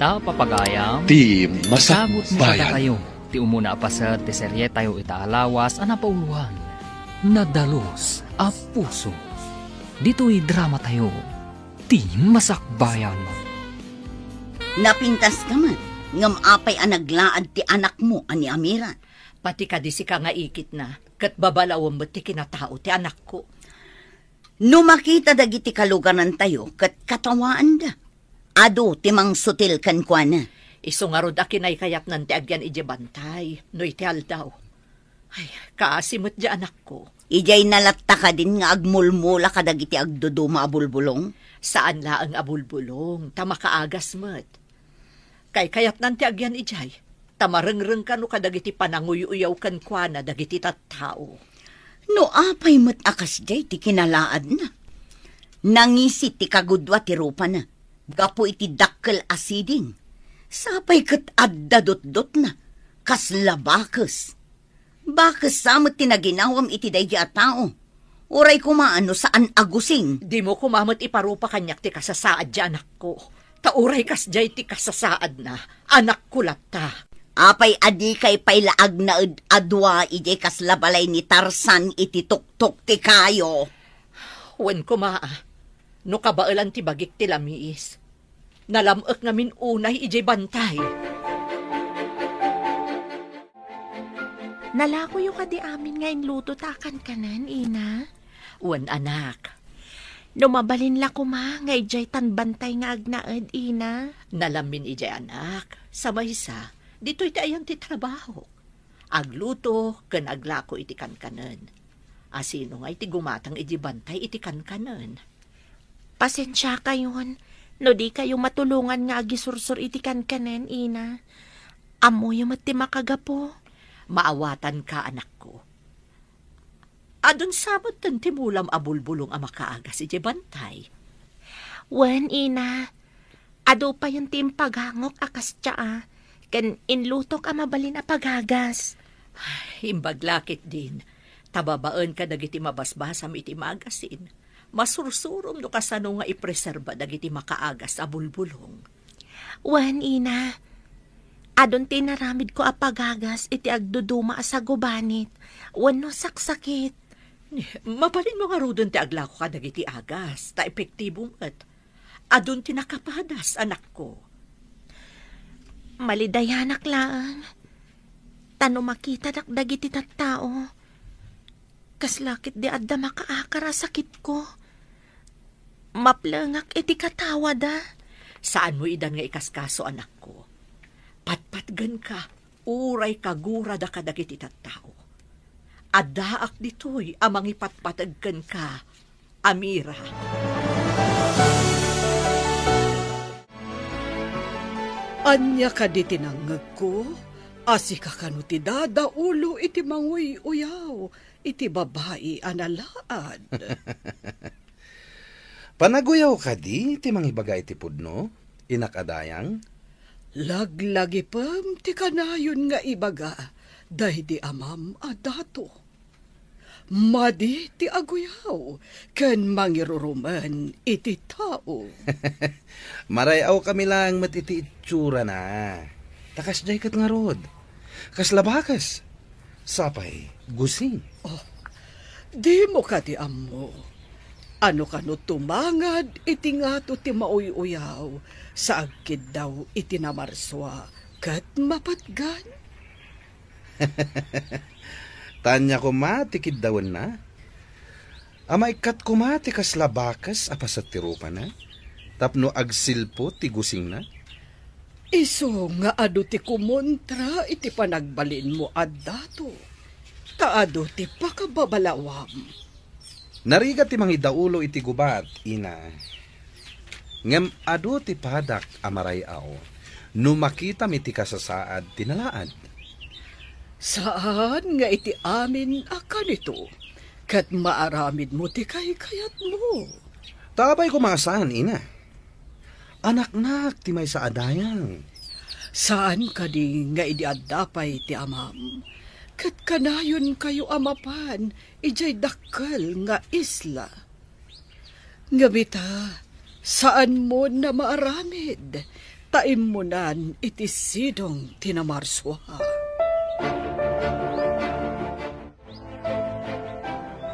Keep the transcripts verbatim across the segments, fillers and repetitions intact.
Ta, papagayam, ti Masakbayan. Isagutmi kadakayo ti umuna a paset ti serietayo ita a lawas a napauloan, Nadalus a Puso. Ditoy dramatayo, ti Masakbayan. Napintaska met, ngem apay a naglaad ti anakmo a ni Amira? Pati kadi sika nga ikitna, ket babalawem met ti kinatao ti anakko. No makita dagiti kaluganantayo ket katawaanda, adu ti mangsutil kenkuana. Isu ngarud a kinaykayatnan ti agyan idiay bantay no iti aldaw. Ay, kaasi met diay anakko. Idiay nalatta kadin nga agmulmula kadagiti agduduma a bulbulong? Saan laeng a bulbulong, ta makaagas met. Kaykayatnan ti agyan idiay, ta marengrengka no kadagiti pananguy-uyaw kenkuana dagiti tattao. No apay met a kasdiay ti kinalaadna? Nangisi ti kagudua ti rupana gapu iti dakkel a siding. Sapay ket adda dutdotna, kasla bakes. Bakes sa met ti naginawam iti daydi a tao. Uray koma no saan a gusing. Dimo koma met iparupa kaniak ti kasasaad ti anakko. Ta uray kasdiay ti kasasaadna, anakko latta. Apay a dikay pay la agnaed a dua idiay kasla balay ni Tarzan iti tuktok ti kayo? Wen koma, a, no kabaelan ti bagik ti lamiis. Nalam-ek ngamin unay idiay bantay. Nalakoyo kadi amin nga inluto ta a kankanen, ina? Wen, anak. No mabalin la koma nga idiay tan bantay nga agnaed, ina? Nalamin idiay, anak. Sa maysa, ditoy ti ayan ti trabahok. Agluto ken aglako iti kankanen. Asino nga iti gumatang iti bantay iti kankanen? Pasensiakayon no dikayo matulongan nga agisursor iti kankanen, ina. Ammoyo met ti makagapu. Maawatanka, anakko. Adun sa metten ti mulam a bulbulong a makaagas iti bantay? Wen, ina. Adu payen ti impagangok a kasdiay, ken inlutok a mabalin a pagagas. Ay, imbag la ketdin, ta babaen kadagiti mabasbasam iti magasin, masursurom no kasano nga ipreserba dagiti makaagas a bulbulong. Wen, ina, adun ti inaramidko a pagagas iti agduduma a sagubanit wenno saksakit. Mabalinmo ngaruden ti aglako kadagiti agas, ta epektibo met. Adun ti nakapadas, anakko. Malidayanak laeng, ta no makitadak dagiti tattao, kasla ketdi adda makaakar a sakitko. Maplengak iti katawada. Saanmo idan nga ikaskaso, anakko. Patpatgenka, uray kagurada kadagiti tattao. Addaak ditoy a mangipatpateg kenka, Amira. Ania kadi ti nangngegko? A sika kano ti dadaulo iti manguy-uyaw iti babai a nalaad? Panaguyaw kadi ti mangibaga iti pudno, inak a dayang? Laglagipem ti kanayon nga ibaga daydi amam a dato. Madi ti aguyaw ken mangirurumen iti tao. Maray-aw kami laeng met iti itsurana. Ta kasdiay ket ngarud. Kasla bakes. Sapay, gusing. Oh, dimo kadi ammo? Ano kano tumangad iti ngato ti mauy-uyaw sa agkiddaw iti namarsua ket mapatgan? Tania koma ti kiddawenna? A maikkat koma ti kasla bakes a paset ti rupana tapno agsilpo ti gusingna? Isu nga adu ti kumontra iti panagbalinmo a dato, ta adu ti pakababalawam. Narigat ti mangidaulo iti gubat, ina. Ngem adu ti padak a maray-aw no makitam iti kasasaad ti nalaad. Saan nga iti amin a kanito, ket maaramidmo ti kaykayatmo. Ta apay koma a saan, ina? Anaknak ti maysa a dayang. Saan kadi nga idi adda pay ti amam, ket kanayonkayo a mapan idiay dakkel nga isla? Ngem ita, saanmon a maaramid, ta immunan iti sidong ti namarsua.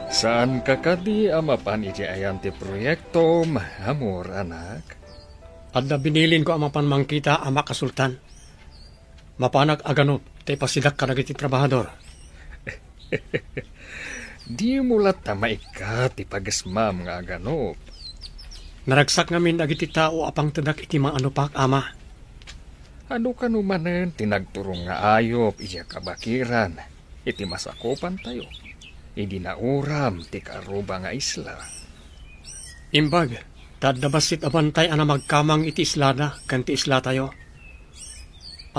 Saanka kadi a mapan iti ayan ti proyektom, amor, anak? Adda binilinko a mapan mangkita, Ama Kasultan. Mapanak a ganup ta ipasidak kadagiti trabahador. Dimo latta maikkat ti pagesmam nga aganup. Naragsak ngamin dagiti tao a pangtedak iti maanupak, Ama. Adu kano manen ti nagturong nga ayup iti kabakiran iti masakupantayo idi nauram ti karuba nga isla. Imbag, ta adda bassit a bantay a namagkamang iti islada ken ti islatayo.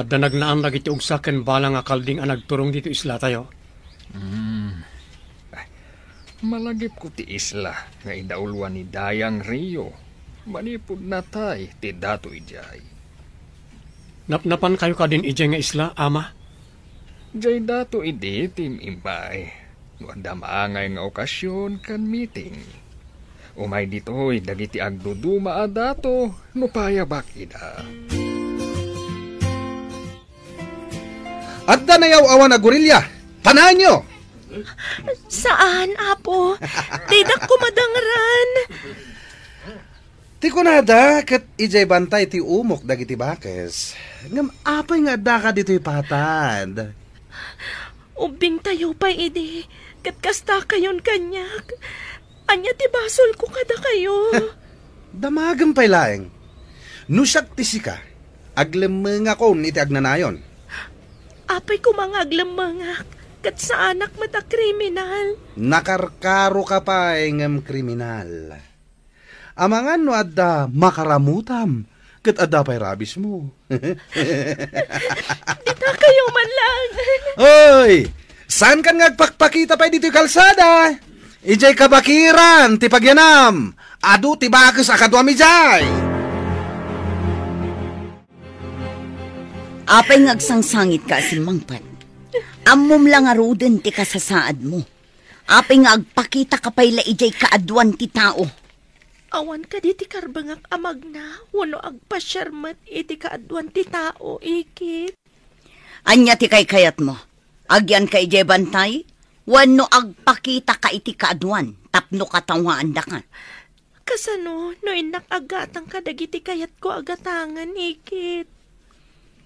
Adda nagnaan dagiti ugsa ken bala nga kalding a nagturong ditoy islatayo. Hmm. Malagipko ti isla nga idauloan ni Dayang Rio. Manipud natay ti dato idiay. Napnapankayo kadin idiay nga isla, Ama? Diay dato idi ti imbay. No adda maangay nga okasyon ken meeting, umay ditoy dagiti agduduma a dato no payabak ida. Adda nayaw-awan a gorilya. Panaenyo! Saan, Apo. Didak kumadangran. Ti kunada, ket idiay bantay ti umok dagiti bakes. Ngem apay nga addaka ditoy patad? Ubbingtayo pay idi, ket kastakayon kaniak. Ania ti basolko kadakayo? Damagem pay laeng. No siak ti sika, aglemmengakon iti agnanayon. Apay koma nga aglemmengak, ket saanak met a kriminal. Nakarkaroka pay ngem kriminal. Amangan no adda makaramutam, ket adda pay rabiesmo. Dita kayo man lang. Oy! Saankan nga agpakpakita pay ditoy kalsada? Idiay kabakiran ti pagyanam. Adu ti bakes a kaduam idiay. Apay nga agsangsangitka a simmangpet? Ammom la ngaruden ti kasasaadmo. Apay nga agpakitaka pay la idiay kaaduan ti tao? Awan kadi ti karbengak a magna wenno agpasiar met iti kaaduan ti tao, Ikit? Ania ti kaykayatmo? Agyanka idiay bantay wenno agpakitaka iti kaaduan tapno katawaandaka? Kasano no innak aggatang kadagiti kayatko a gatangen, Ikit?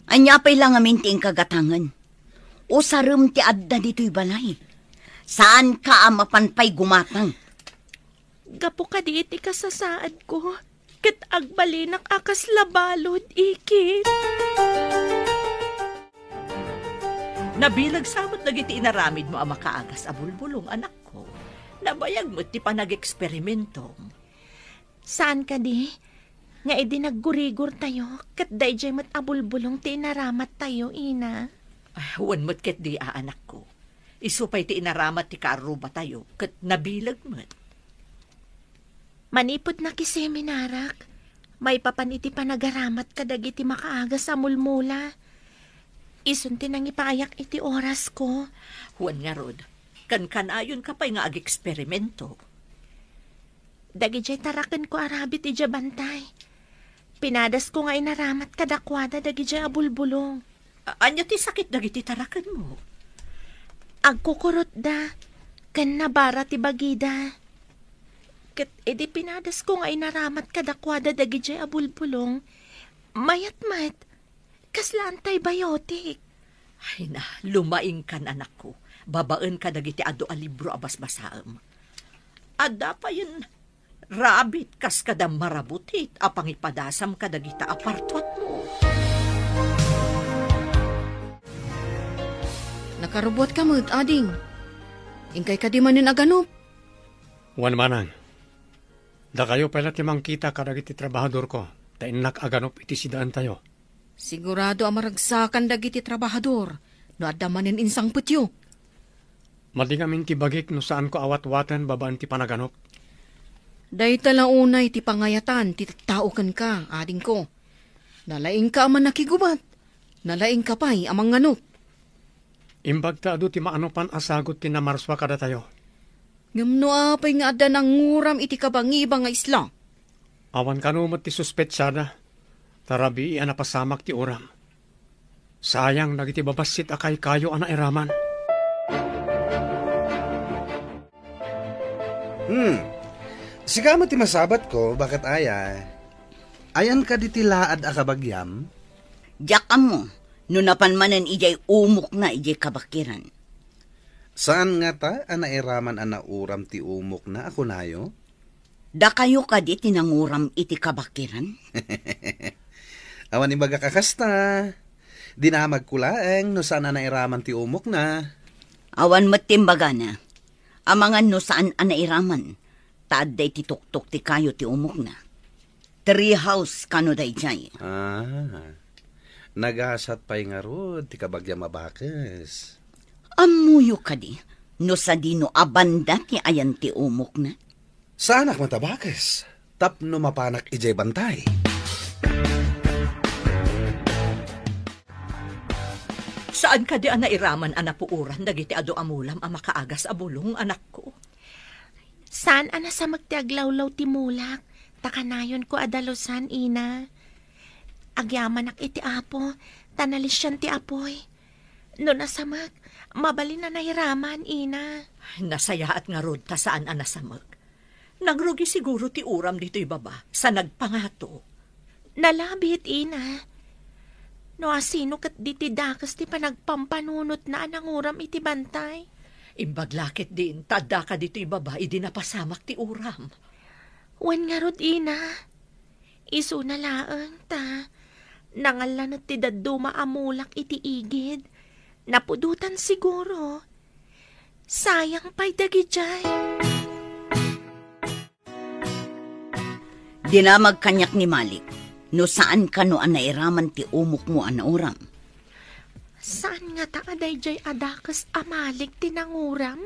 Ania pay la ngamin ti inka gatangen? Usarem ti adda ditoy balay. Saanka a mapan pay gumatang. Gapu kadi iti kasasaadko, ket agbalinak a kasla balud, Ikit. Nabileg sa met dagiti inaramidmo a makaagas a bulbulong, anakko. Nabayag met ti panageksperimentom. Saan kadi nga idi naggurigortayo, ket daydiay met a bulbulong ti inaramattayo, ina? Ah, wen met ketdi a, anakko. Isu pay ti inaramat ti kaarrubatayo, ket nabileg met. Manipud nakiseminarak, maipapan iti panagaramat kadagiti makaagas a mulmula. Isun ti nangipaayak iti orasko. Wen ngarud, kankanayonka pay nga ageksperimento. Dagidiay tarakenko a rabbit idiay bantay. Pinadasko nga inaramat kadakuada dagidiay a bulbulong. A-, ania ti sakit dagiti tarakenmo? Agkukurotda, ken nabara ti bagida. Ket idi pinadasko nga inaramat kadakuada dagidiay a bulbulong, mayat met, kasla antibiotic. Ay na, lumaingkan, anakko, babaen kadagiti adu a libro a basbasaem. Adda payen rabbit kas kada marabutit a pangipadasam kadagita a partuatmo. Nakarubuatka met, ading. Inkay kadi manen aganup? Wen manang. Dakayo pay la ti mangkita kadagiti trabahadorko, ta innak aganup iti sidaentayo. Sigurado a maragsakan dagiti trabahador no adda manen insangpetyo. Madi ngamin ti bagik no saanko a watwaten babaen ti panaganup. Dayta la unay ti pangayatan ti tattao kenka, adingko. Nalaingka a mannakigubat, nalaingka pay a manganup. Imbag ta adu ti maanupan a sagut ti namarsua kadatayo. Ngem no apay nga adda nanguram iti kabangiba nga isla? Awan kano met ti suspetsada. Ta rabii a napasamak ti uram. Sayang dagiti babassit a kaykayo a nairaman. Hmm. Sika met ti masabatko, baket aya. Ayan kadi ti laad a kabagiam? Diak ammo, no napan manen idiay umokna idiay kabakiran. Saan ngata a nairaman a nauram ti umokna a kunayo? Dakayo kadi ti nanguram iti kabakiran? Awan imbagak a kasta. Dinamagko laeng no saan a nairaman ti umokna. Awan met ti imbagana. Amangan no saan a nairaman, ta adda iti tuktok ti kayo ti umokna. Tree house kano daydiay. Ah, nagasat pay ngarud ti kabagiam a bakes. Ammoyo kadi no sadino a banda ti ayan ti umokna? Saanak met a bakes tapno mapanak idiay bantay. Saan kadi a nairaman a napuoran dagiti adu a mulam a makaagas a bulong, anakko? Saan a nasamek ti aglawlaw ti mulak, ta kanayonko a dalusan, ina. Agyamanak iti Apo, ta nalisian ti apuy. No nasamek, mabalin a nairaman, ina. Nasayaat ngarud ta saan a nasamek. Nagrugi siguro ti uram ditoy baba, sa nagpangato. Nalabit, ina. No asino ket di ti dakes ti panagpampanunotna a nanguram iti bantay? Imbag la ketdin, ta addaka ditoy baba idi napasamak ti uram. Wen ngarud, ina. Isuna laeng ta nangallanet ti dadduma a mulak iti igid. Napudotan siguro. Sayang pay dagidiay. Dinamag kaniak ni Malik, no saan kano a nairaman ti umokmo a nauram. Saan ngata a daydiay a dakes a Malik ti nanguram?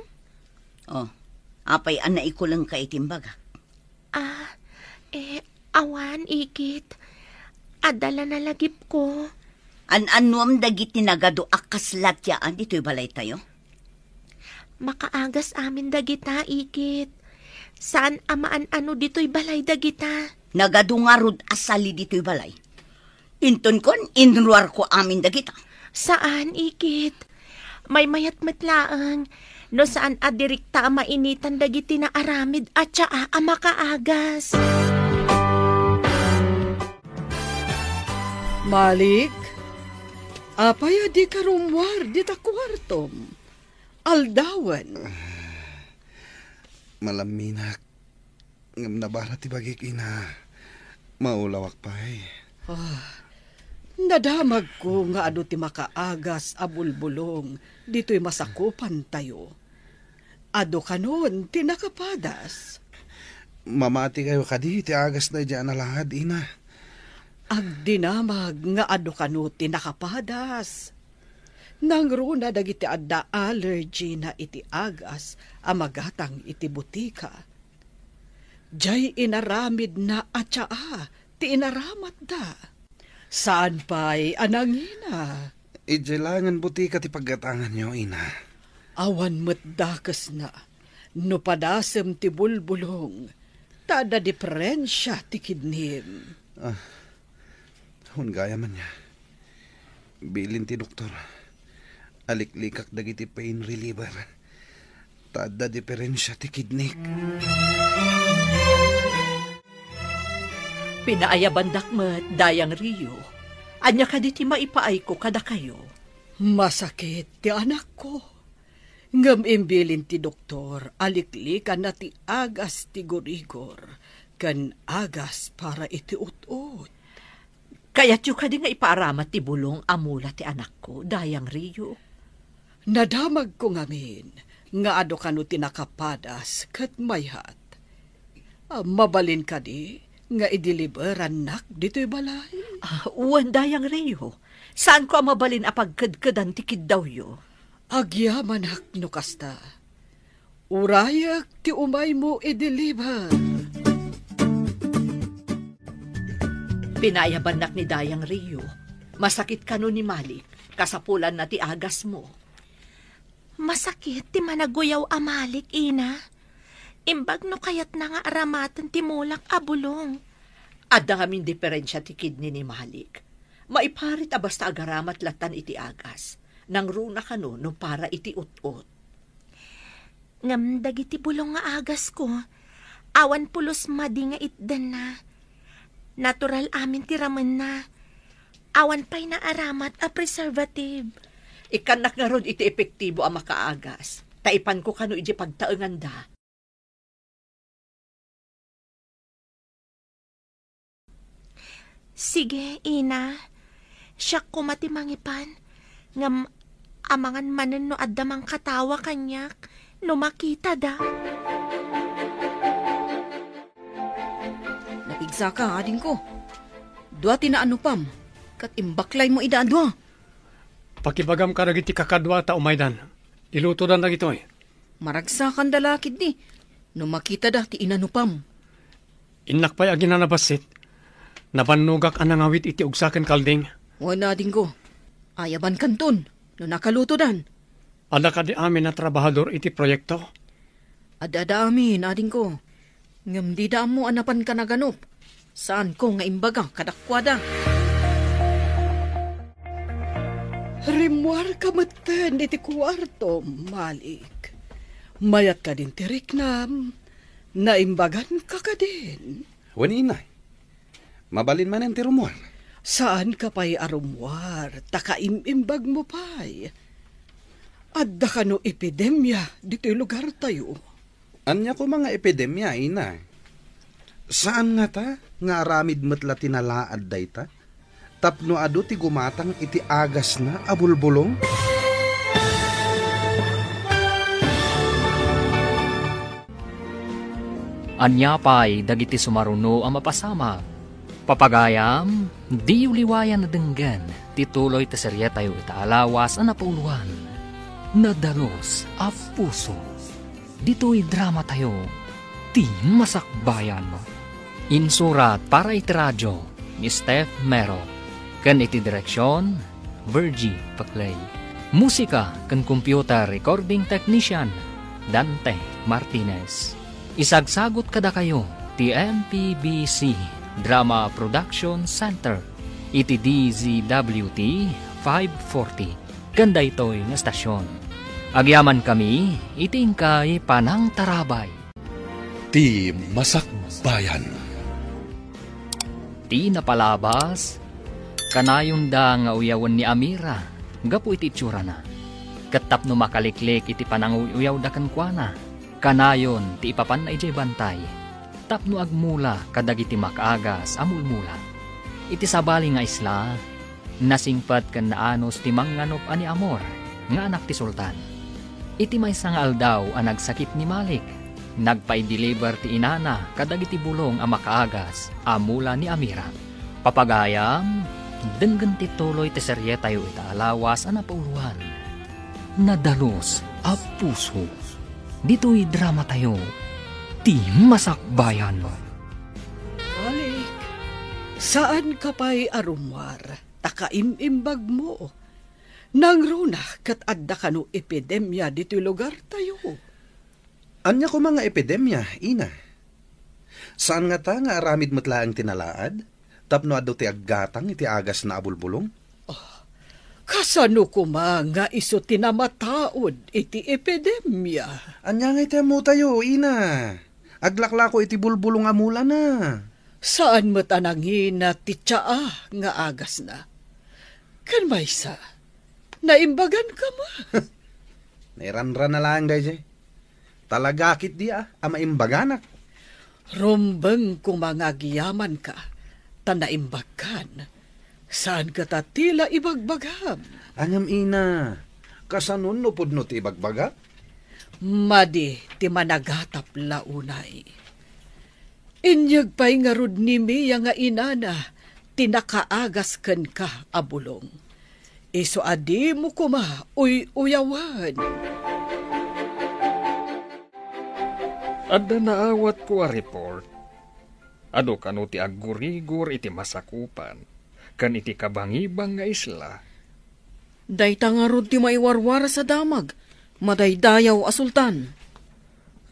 Oh, apay a naikulengka iti imbagak? Ah, eh, awan, ikit. Adda la nalagipko. An-annuam dagiti nagadu a kasla ti ayan ditoy balaytayo? Makaagas amin dagita, ikit. Saan a maan-ano ditoy balay dagita. Nagadu ngarud a sali ditoy balay. Intonkon, inruarko amin dagita. Saan, ikit. Maymayat met laeng no saan a direkta a mainitan dagiti naaramid a tsaa a makaagas. Malik, apay a dika rummuar dita kuartom? Aldawen. Malamminak. Ngem nabara ti bagik, ina. Maulawak pay. Ah, nadamagko nga adu ti makaagas a bulbulong ditoy masakupantayo. Adu kanon ti nakapadas? Mamati kayo kadi ti agasna idiay a nalaad, ina. Agdinamag nga adu kano ti nakapadas. Nangruna dagiti adda allergy na iti agas a magatang iti butika. Diay inaramidna a tsaa ti inaramatda. Saan pay a nangina? Idiay laengen butika ti paggatanganyo, ina. Awan met dakesna no padasem ti bulbulong, ta adda diferensia ti kidnim. Ah, Wen gayam ania, bilin ti doktor, aliklikak dagiti pain reliever, ta adda diferensia ti kidnik. Pinaayabandak met, Dayang Rio. Ania kadi ti maipaayko kadakayo? Masakit ti anakko. Ngem imbilin ti doktor a liklikanna ti agas ti gurigor ken agas para iti ut-ot. Kayatyo kadi nga ipaaramat ti bulong a mula ti anakko, Dayang Rio? Nadamagko ngamin nga adu kano ti nakapadas ket mayat. Ah, mabalin kadi nga ideliberannak ditoy balay? Ah, wen, Dayang Rio. Saanko a mabalin a pagkedkedan ti kiddawyo. Agyamanak no kasta. Urayek ti umaymo ideliber. Pinayabannak ni Dayang Rio. Masakit kano ni Malik. Kasapulanna ti agasmo. Masakit ti managuyaw a Malik, ina. Imbag no kayatna nga aramaten ti mulak a bulong. Adda ngamin diferensia ti kidney ni Malik. Maiparit a basta agaramat lattan iti agas. Nangruna kano no para iti ut-ot. Ngem dagiti bulong nga agasko, awan pulos madi nga itdanna. Natural amin ti ramenna. Awan pay naaramat a preservative. Ikkannak ngarud iti epektibo a makaagas. Ta ipanko kano iti pagtaenganda. Sige, ina. Siak koma ti mangipan. Ngem amangan manen no adda mangkatawa kaniak no makitada. Napigsaka, adingko. Dua ti naanupam, ket imbaklaymo ida a dua. Pakibagam kadagiti kakadua ta umaydan. Ilutodan dagitoy. Maragsakanda la ketdi no makitada ti inanupam. Innak pay aginanabassit. Nabannogak a nangawit iti ugsa ken kalding. Wen, adingko. Ayabankanton no nakalutodan. Adda kadi amin a trabahador iti proyekto? Adda, adda amin, adingko. Ngem dida ammo a napanka naganup. Saanko nga imbaga kadakuada. Rimmuarka metten iti kuarto, Malik. Mayat kadin ti riknam, naimbaganka kadin? Wen, ina. Mabalin manen ti rummuar. Saanka pay a rummuar, ta kaim-imbagmo pay. Adda kano epidemia ditoy lugartayo? Ania koma nga epidemia, ina? Saan ngata nga aramid met la ti nalaad dayta tapno adu ti gumatang iti agasna a bulbulong? Ania pay dagiti sumaruno a mapasamak? Papagayam, diyo liwayan a denggen ti tuloy ti serietayo ita a lawas a napauloan, Nadalus a Puso. Ditoy dramatayo, Ti Masakbayan. Insurat para iti radio ni Steph Mero, ken iti direksion, Virgie Paclay. Musika ken computer recording technician, Dante Martinez. Isagsagut kadakayo ti M P B C Drama Production Center iti D Z W T five forty ken daytoy nga estasion. Agyamankami iti inkay panangtarabay. Ti Masakbayan. Ti napalabas, kanayonda nga uyawen ni Amira gapu iti itsurana. Ket tapno makaliklik iti pananguy-uyawda kenkuana, kanayon ti ipapanna idiay bantay tapno agmula kadagiti makaagas a mulmula. Iti sabali nga isla, nasingpet ken naanus ti mangnganup a ni Amor nga anak ti sultan. Iti maysa nga aldaw a nagsakit ni Malik, nagpaideliver ti inana kadagiti bulong a makaagas a mula ni Amira. Papagayam, denggen ti tuloy ti serietayo ita a lawas a napauloan, Nadalus a Puso. Ditoy dramatayo, Ti Masakbayan. Malik, saanka pay a rummuar, ta kaim-imbagmo. Nangruna ket adda kano epidemia ditoy lugartayo. Ania koma nga epidemia, ina? Saan ngata nga aramid met laeng ti nalaad tapno adu ti aggatang iti agasna a bulbulong? Oh, kasano koma nga isu ti namataud iti epidemia? Ania ngay ti ammotayo, ina? Aglaklako iti bulbulong a mulana. Saan met a nangina ti tsaa nga agasna. Ken maysa, naimbaganka met. Nairanrana laeng daydiay. Talaga ketdi a, a maimbaganak. Rumbeng koma nga agyamanka, ta naimbagkan. Saan kata ti la ibagbagam? Ngem ina, kasanon no pudno ti ibagbagak? Madi ti managatap la unay. Inyeg pay ngarud ni Mia nga inana ti nakaagas kenka a bulong. Isu a dimo koma uy-uyawen. Adda naawatko a report. Adu kano ti aggurigor iti masakupan ken iti kabangibang nga isla. Dayta ngarud ti maiwarwaras a damag, madaydayaw a sultan.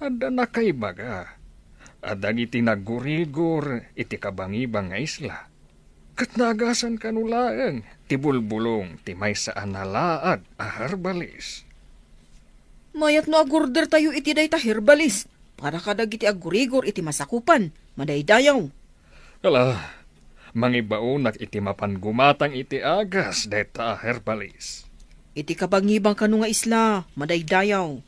Adda nakaibaga. a dagiti naggurigor iti kabangibang nga isla, ket naagasan kano laeng ti bulbulong ti maysa a nalaad a herbalis. Mayat no agurdertayo iti dayta herbalis para kadagiti aggurigor iti masakupan, madaydayaw. Ala, mangibaonak iti mapan gumatang iti agas dayta a herbalis. Iti kabangibang kano nga isla, madaydayaw.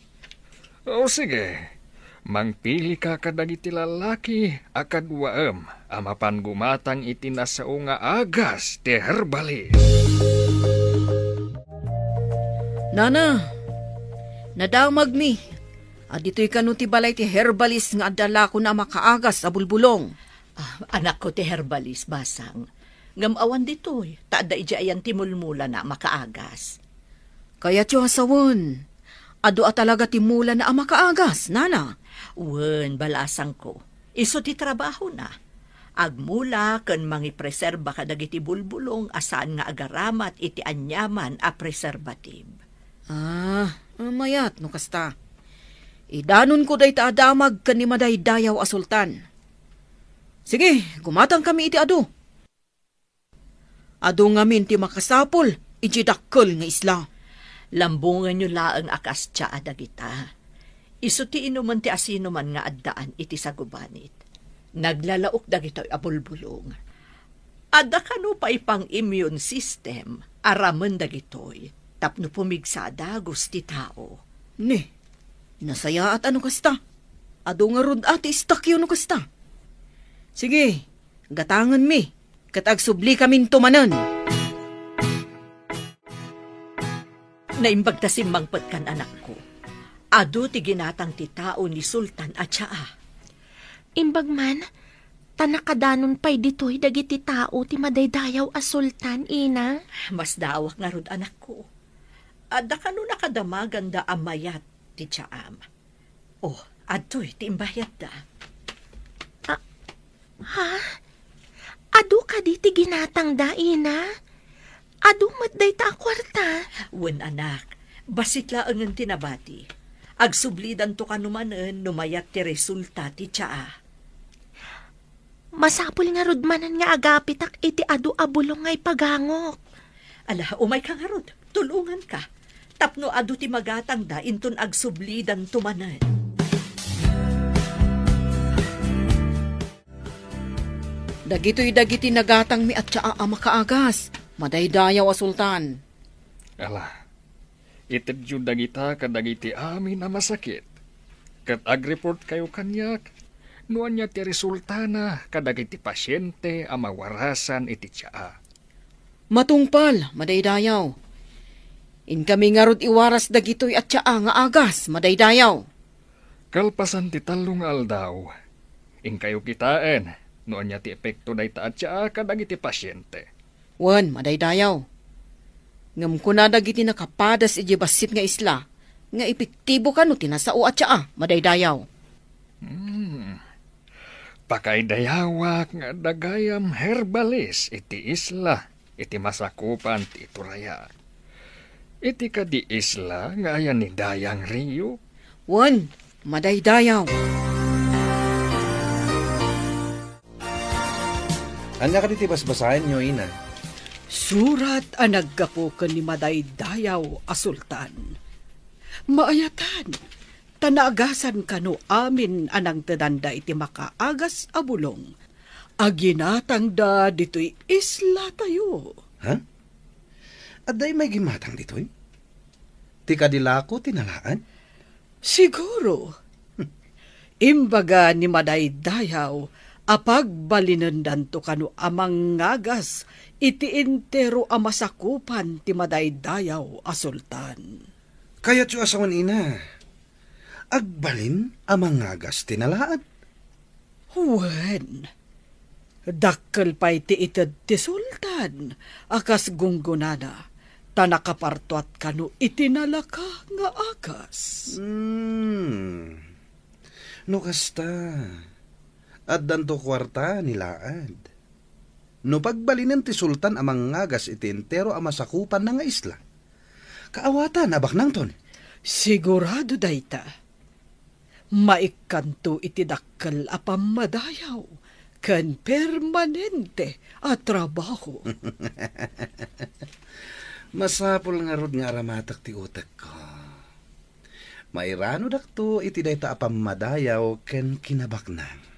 O sige, mangpilika kadagiti lalaki a kaduaem a mapan gumatang iti nasao nga agas ti herbalis. Nana, nadamagmi a ditoy kano ti balay ti herbalis nga adda lakona a makaagas a bulbulong. Ah, anakko ti herbalis, basang. Ngem awan ditoy, ta adda idiay ayan ti mulmulana a makaagas. Kayatyo a sawen, adu a talaga ti mulana a makaagas, nana? Wen, balasangko. Isu ti trabahona. Agmula ken mangipreserba kadagiti bulbulong a saan nga agaramat iti aniaman a preservative. Ah, mayat no kasta. Idanonko dayta a damag ken ni madaydayaw a sultan. Sige, gumatangkami iti adu. Adu ngamin ti makasapul iti dakkel nga isla. Lambongenyo laeng a kas tsaa dagita. Isu ti inumen ti asinoman nga addaan iti sagubanit. Naglalaok dagitoy a bulbulong. Adda kano pay pang-immune system a ramen dagitoy tapno pumigsa a dagus ti tao. Ni, nasayaat a no kasta. Adu ngarud a ti istakyo no kasta. Sige, gatangenmi, ket agsublikaminto manen. Naimbag ta simmangpetkan, anakko. Adu ti ginatang ti tao ni Sultan a tsaa. Imbag man, ta nakadanon pay ditoy dagiti tao ti madaydayaw a sultan, ina. Masdaawak ngarud, anakko. Adda kano nakadamaganda a mayat ti tsaam. Oh, adtoy ti imbayadda. Ah, ha? Adu kadi ti ginatangda, ina? Adu met dayta a kuarta? Wen, anak. Bassit laengen ti nabati. Agsublidanto kano manen no mayat ti resulta ti tsaa. Masapul ngarud manen nga agapitak iti adu a bulong nga ipagangok. Ala, umayka ngarud. Tulonganka. Tapno adu ti magatangda inton agsublidanto manen. Dagitoy dagiti nagatangmi a tsaa a makaagas, madaydayaw a sultan. Ala, itedyo dagita kadagiti amin a masakit, ket agreportkayo kaniak no ania ti resultana kadagiti pasiente a mawarasan iti tsaa. Matungpal, madaydayaw. Inkami ngarud iwaras dagitoy a tsaa nga agas, madaydayaw. Kalpasan ti tallo nga aldaw, inkayo kitaen no ania ti epekto dayta a tsaa kadagiti pasiente. Wen, madaydayaw. Ngem kuna dagiti nakapadas idiay bassit nga isla nga epektibo kano ti nasao a tsaa, madaydayaw. Hmm. Pakaidayawak nga adda gayam herbalis iti isla iti masakupan ti iturayak. Iti kadi isla nga ayan ni Dayang Rio? Wen, madaydayaw. Ania kadi ti basbasaenyo, ina? Surat a naggapu ken ni madaydayaw a sultan. Maayatan, ta naagasan kano amin a nangtedanda iti makaagas a bulong a ginatangda ditoy islatayo. Ha? Adda immay gimmatang ditoy? Ti kadi lako ti nalaad? Siguro. Imbaga ni madaydayaw a pagbalinendanto kano a mangagas iti entero a masakupan ti madaydayaw a sultan. Kayatyo a sawen, ina, agbalin a mangagas ti nalaad? Wen, dakkel pay ti ited ti sultan a kas gunggonana, ta nakapartuat kano iti nalaka nga agas. Hmm. No kasta, addanto kuarta ni laad. No pagbalinen ti sultan a mangagas iti entero a masakupanna nga isla, kaawatan a baknangton. Sigurado dayta. Maikkanto iti dakkel a pammadayaw ken permanente a trabaho. Masapul ngarud nga aramatek ti utekko. Mairanodakto iti dayta a pammadayaw ken kinabaknang.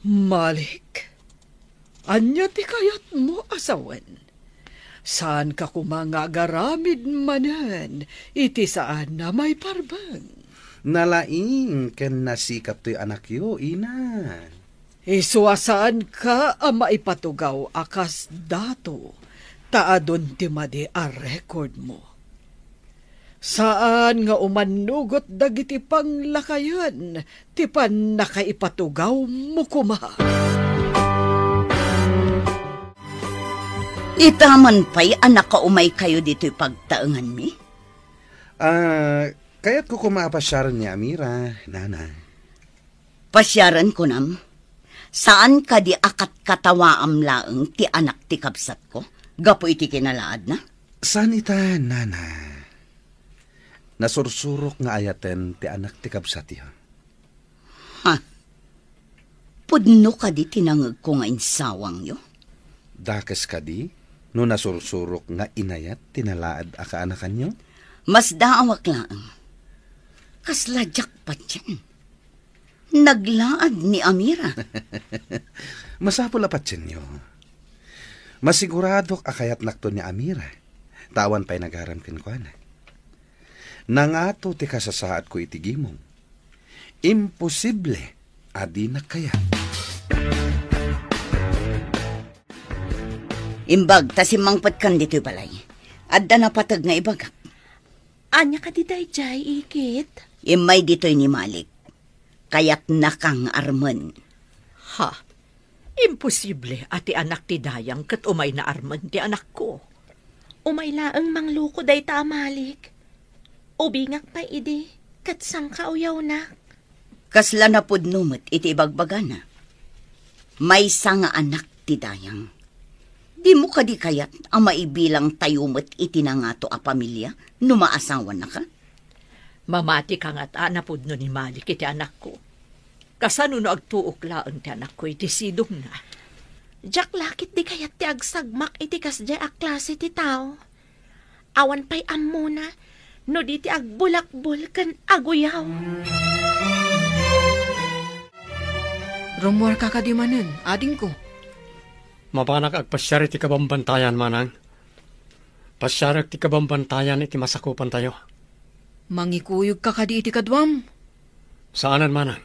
Malik, ania ti kayatmo a sawen? Saanka koma nga agaramid manen iti saan a maiparbeng. Nalaing ken nasikap toy anakyo, ina. Isu a saanka a maipatugaw a kas dato, ta adun ti madi a rekordmo. Saan nga umannugot dagiti panglakayen ti pannakaipatugawmo koma. Ita man pay a nakaumaykayo ditoy pagtaenganmi? Ah, kayatko koma a pasiaren ni Amira, nana. Pasiaren kunam? Saan kadi a katkatawaam laeng ti anak ti kabsatko gapu iti kinalaadna? Saan ita, nana. Nasursurok nga ayaten ti anak ti kabsatyo. Ha? Pudno kadi ti nangegko nga insawangyo? Dakes kadi no nasursurok nga inayat ti nalaad a kaanakanyo? Masdaawak laeng. Kasla diak patien. Naglaad ni Amira. Masapul a patienyo. Masiguradok a kayatnakto ni Amira, ta awan pay nagaram kenkuana. Nangato ti kasasaadko iti gimong. Imposible a dinak kayat. Imbag ta simmangpetkan ditoy balay. Adda napateg nga ibagak. Ania kadi daydiay, ikit? Immay ditoy ni Malik. Kayatnaka nga armen. Ha? Imposible a ti anak ti dayang ket umayna armen ti anakko. Umay laeng mangluko dayta a Malik. Ubingak pay idi, ket sangkauyawnak. Kasla napudno met iti ibagbagana. Maysa nga anak ti dayang. Dimo kadi kayat a maibilang tayo met iti nangato a pamilia no maasawanaka? Mamati ka ngat a napudno ni Malik iti anakko. Kasano no agtuok laeng ti anakko iti sidongna? Diak la ketdi kayat ti agsagmak iti kasdiay a klase ti tao. Awan pay ammona no di ti agbulakbol ken aguyaw. Rummuarka kadi manen, adingko? Mapanak agpasiar iti kabambantayan, manang. Pasiarek ti kabambantayan iti masakupantayo. Mangikuyogka kadi iti kaduam? Saanen, manang.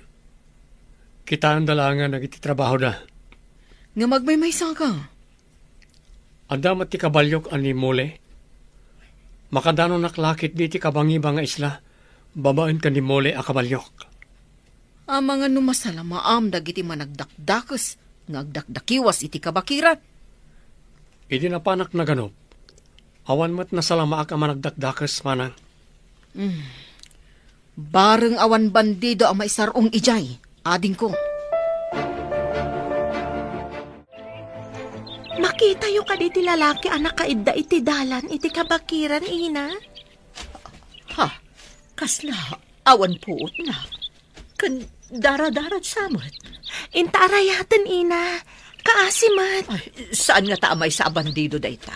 Kitaenda laengen dagiti trabahoda. Ngem agmaymaysaka. Adda met ti kabaliok a ni Mole. Makadanonak la ketdi iti kabangiba nga isla babaen ken ni Mole a kabaliok. Amangan no masalamaam dagiti managdakdakes nga agdakdakiwas iti kabakiran. Idi napanak naganup, awan met nasalamaak a managdakdakes, manang. Mm. Bareng awan bandido a maisar-ong idiay, adingko. Makitayo kadi ti lalaki a nakaidda iti dalan iti kabakiran, ina? Ha? Kasla awan puotna. Ken daradarag sa met. Inta arayaten, ina. Kaasi met. Ay, saan ngata a maysa a bandido dayta?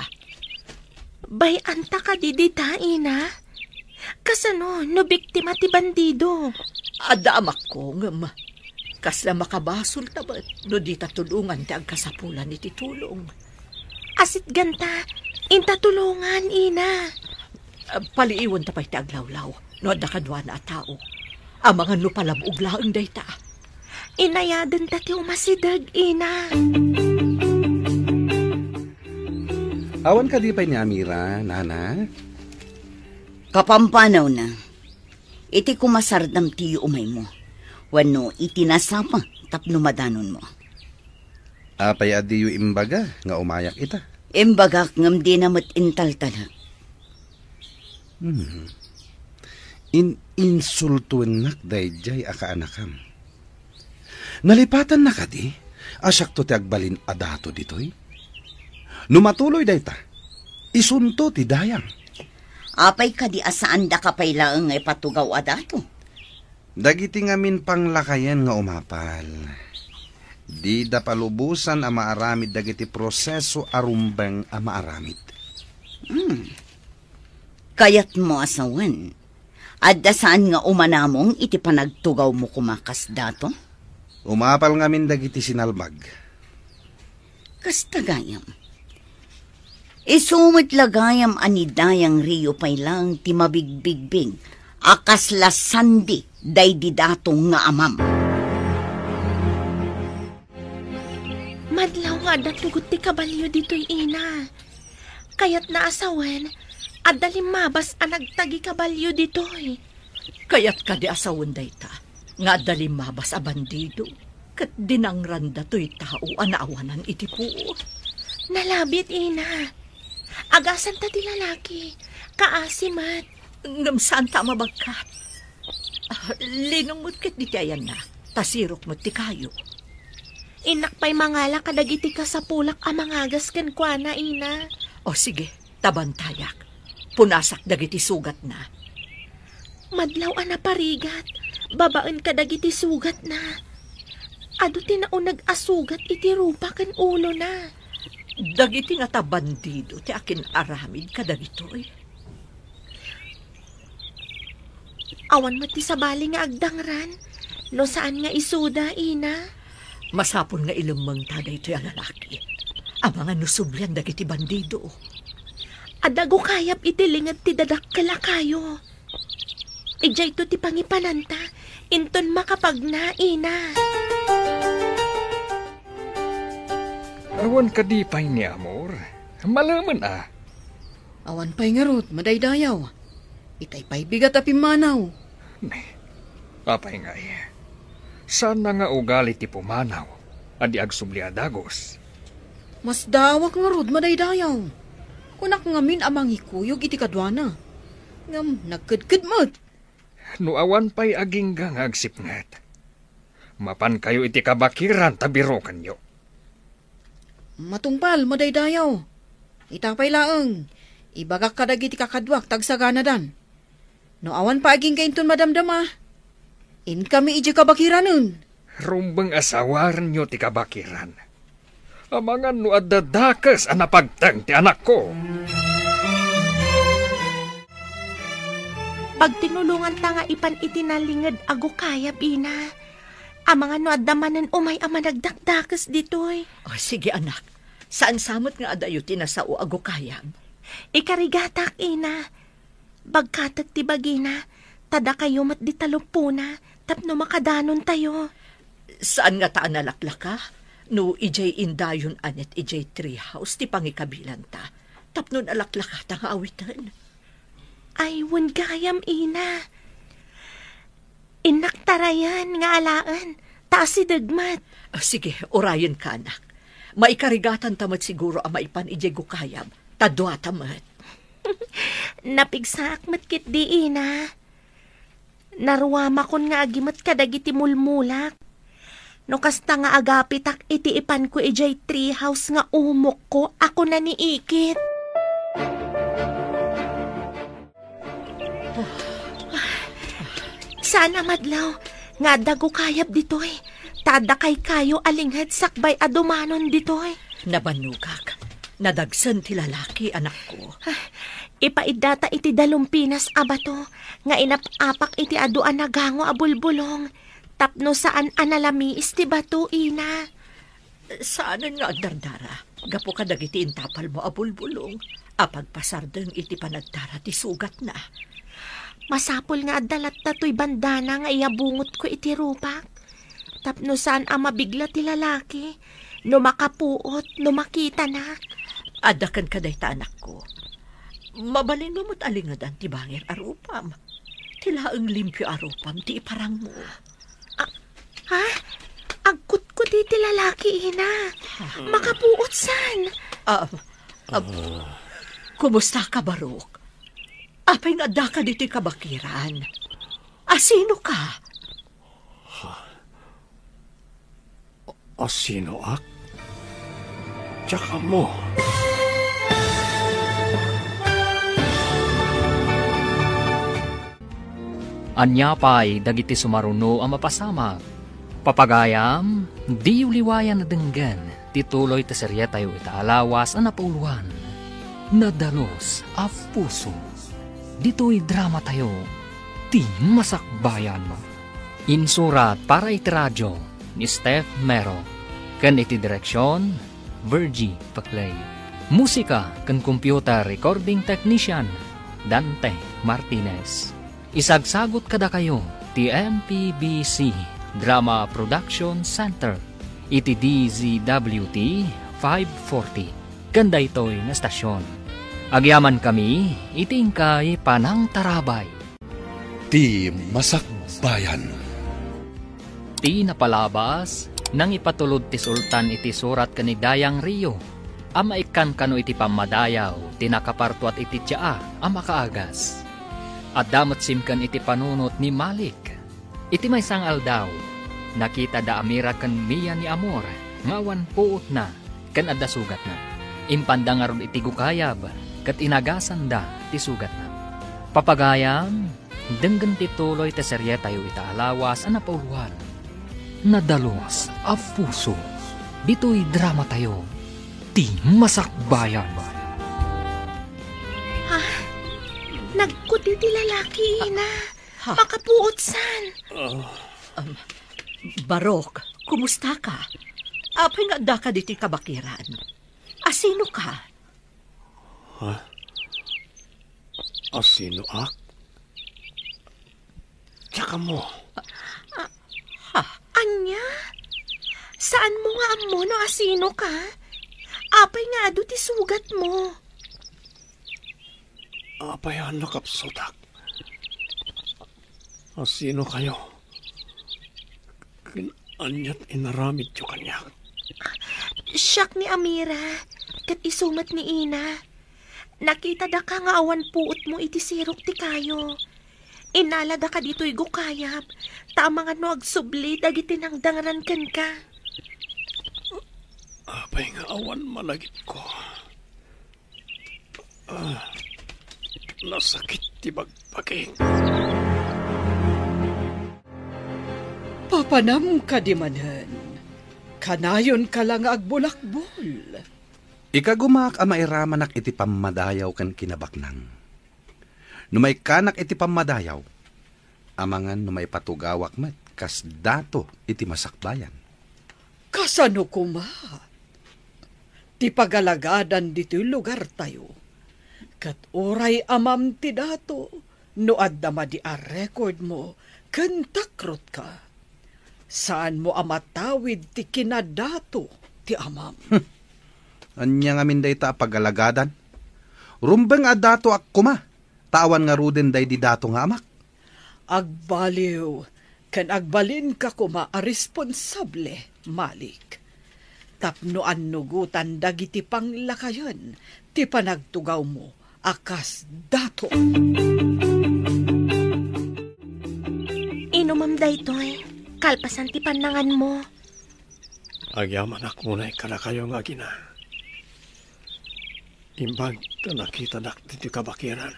Bay-anta kadi dita, ina? Kasano no biktima ti bandido? Adda amakko, ngem kasla makabasolta met no dita tulongan ti agkasapulan iti tulong. Asitganta, inta tulongan, ina. Ah, paliiwenta pay ti aglawlaw no adda kaduana a tao. Amangan no palabog laeng dayta. Inayadenta ti umasideg, ina. Awan kadi pay ni Amira, nana? Kapampanawna, iti kumasardam ti umaymo, wenno iti nasapa tapno madanonmo. Apay a diyo imbaga nga umayak ita? Imbagak ngem dina met intaltalek. Hmm. In-insultuennak daydiay a kaanakam. Nalipatanna kadi a siakto ti agbalin a dato ditoy? No matuloy dayta, isunto ti dayang. Apay kadi a saandaka pay laeng nga ipatugaw a dato? Dagiti ngamin panglakayen nga umapal, dida palubosan a maaramid dagiti proseso a rumbeng a maaramid. Hmm. Kayatmo a sawen, adda saan nga umanamong iti panagtugawmo koma kasdato? Umapal ngamin dagiti sinalbag. Kasta gayam. Isu met la gayam a ni Dayang Rio pay laeng ti mabigbigbig a kasla sandi daydi dato nga amam. Madlaw nga adda tugot ti kabalio ditoy, ina. Kayatna a sawen, adda limmabas a nagtagi kabalio ditoy. Kayat kadi a sawen dayta, nga adda limmabas a bandido, ket dinangranda toy tao a naawanan iti puor? Nalabit, ina. Agasanta ti lalaki. Kaasi met. Ngem saanta a mabagkat. Ah, linong met ket diti ayanna, ta sirok met ti kayo. Innak pay mangala kadagiti kasapulak a mangagas kenkuana, ina. O sige, ta bantayak. Punasak dagiti sugatna. Madlaw a naparigat, babaen kadagiti sugatna. Adu ti nauneg a sugat iti rupa ken ulona. Dagiti ngata bandido ti akin-aramid kadagitoy. Awan met ti sabali nga agdangran no saan nga isuda, ina. Masapul nga ilemmengta daytoy a lalaki. Amangan no sublian dagiti bandido. Adda gukayab iti linged ti dadakkel a kayo. Idiayto ti pangipananta, inton makapagna, ina. Awan kadi pay ni Amor? Malemen a. Awan pay ngarud, madaydayaw. Itay pay bigat a pimmanaw. Ne, apay ngay? Saanna nga ugali ti pumanaw a di agsubli a dagus? Masdaawak ngarud, madaydayaw. Kunak ngamin a mangikuyog iti kaduana. Ngem nagkedked met. No awan pay agingga nga agsipnget, mapankayo iti kabakiran ta birokenyo. Matungpal, madaydayaw. Ita pay laeng, ibagak kadagiti kakaduak ta agsaganadan. No awan pay agingga inton madamdama, inkami idiay kabakiranen. Rumbeng a sawarenyo ti kabakiran. Amangan no adda dakes a napagteng ti anakko. Pagtinulonganta nga ipan iti nalinged a gukayab, ina. Amangan no adda manen umay a managdakdakes ditoy. O, sige, anak. Saan sa met nga adayo ti nasao a gukayab? Ikarigatak, ina. Bagkatek ti bagina, ta dakayo met di taluppona tapno makadanontayo. Saan ngata a nalaklaka no idiay indayon a net idiay tree house ti pangikabilanta tapno nalaklakata nga awiten? Ay, wen gayam, ina. Innak tarayan nga alaen, ta asideg met. Ah, sige, urayenka, anak. Maikarigatanta met siguro a maipan idiay gukayab, ta duata met. Napigsaak met ketdi, ina. Naruamakon nga agimet kadagiti mulmulak. No kasta nga agapitak iti ipanko idiay tree house nga umokko a kuna ni Ikit. Saan a madlaw nga adda gukayab ditoy, ta adda kaykayo a linged sakbay a dumanon ditoy. Nabannogak. Nadagsen ti lalaki, anakko. Ah, ipaiddata iti dalumpinas a bato nga inap-apak iti adu a nagango a bulbulong tapno saan a nalamiis ti bato, ina. Saanen nga agdardara gapu kadagiti intapalmo a bulbulong a pagpasardeng iti panagdara ti sugatna. Masapul nga adda latta toy bandana nga iyabungotko iti rupak tapno saan a mabigla ti lalaki no makapuot no makitanak. Adda kenka dayta, anakko. Mabalinmo met a lingedan ti bangir a rupam. Ti laeng limpio a rupam ti iparangmo. Ah, ha? Agkutkuti ti lalaki, ina. Makapuot san? Ah, ah, kumusta ka, Barok? Apay nga addaka ditoy kabakiran? Asino ka? Asinoak? Diak ammo. Ania pay dagiti sumaruno a mapasamak? Papagayam, diyo liwayan a denggen ti tuloy ti serietayo ita a lawas a napauluan, Nadalus a Puso. Ditoy dramatayo, Ti Masakbayan. Insurat para iti radio ni Steph Mero, ken iti direksion, Virgie Paclay. Musika ken computer recording technician, Dante Martinez. Isagsagut kadakayo ti M P B C Drama Production Center iti D Z W T five forty ken daytoy nga estasion. Agyamankami iti inkay panangtarabay. Ti Masakbayan. Ti napalabas, nangipatulod ti sultan iti surat ken ni Dayang Rio a maikkan kano iti pammadayaw ti nakapartuat iti tsaa a makaagas. Adda met simken iti panunot ni Malik. Iti maysa nga aldaw, nakita da Amira ken Mia ni Amor nga awan puotna ken adda sugatna. Impanda ngarud iti gukayab ket inagasanda ti sugatna. Papagayam, denggen ti tuloy ti serietayo ita a lawas a napauluan, Nadalus a Puso. Ditoy dramatayo, Ti Masakbayan. Ha? Nagkuti ti lalaki, ina. Ha? Makapuot san? Ah. Um, Barok, kumusta ka? Apay nga adda ka ditoy kabakiran? Asino ka? Ha? Asinoak? Diak ammo. Ah, ha? Ania? Saanmo nga ammo no asino ka? Apay nga adu ti sugatmo? Apay a nakapsutak? Asino kayo? Ken aniat inaramidyo kaniak? Siak ni Amira, ket isu met ni Ina. Nakitada ka nga awan puotmo iti sirok ti kayo. Inalada ka ditoy gukayab, ta amangan no agsubli dagiti nangdangran kenka. Apay nga awan malagipko? Ah, nasakit ti bagbagik. Papanam kadi manen, kanayon ka la nga agbulakbol. Ikagumaak a mairamanak iti pammadayaw ken kinabaknang. No maikkanak iti pammadayaw, amangan no maipatugawak met kas dato iti masakbayan. Kasano koma ti pagalagadan ditoy lugartayo? Ket uray amam ti dato, no adda madi a record mo ken takrotka, saanmo a matawid ti kinadato ti amam. Hmm. Ania ngamin dayta a pagalagadan? Rumbeng a datoak koma, ta awan ngaruden daydi dato nga amak. Agbaliw ken agbalinka koma a responsable, Malik, tapno annugotan dagiti panglakayen ti panagtugawmo a kas dato. Inumam daytoy, kalpasan ti pannanganmo. Agyamanak unay kadakayo nga agina. Imbag ta nakitadak ditoy kabakiran.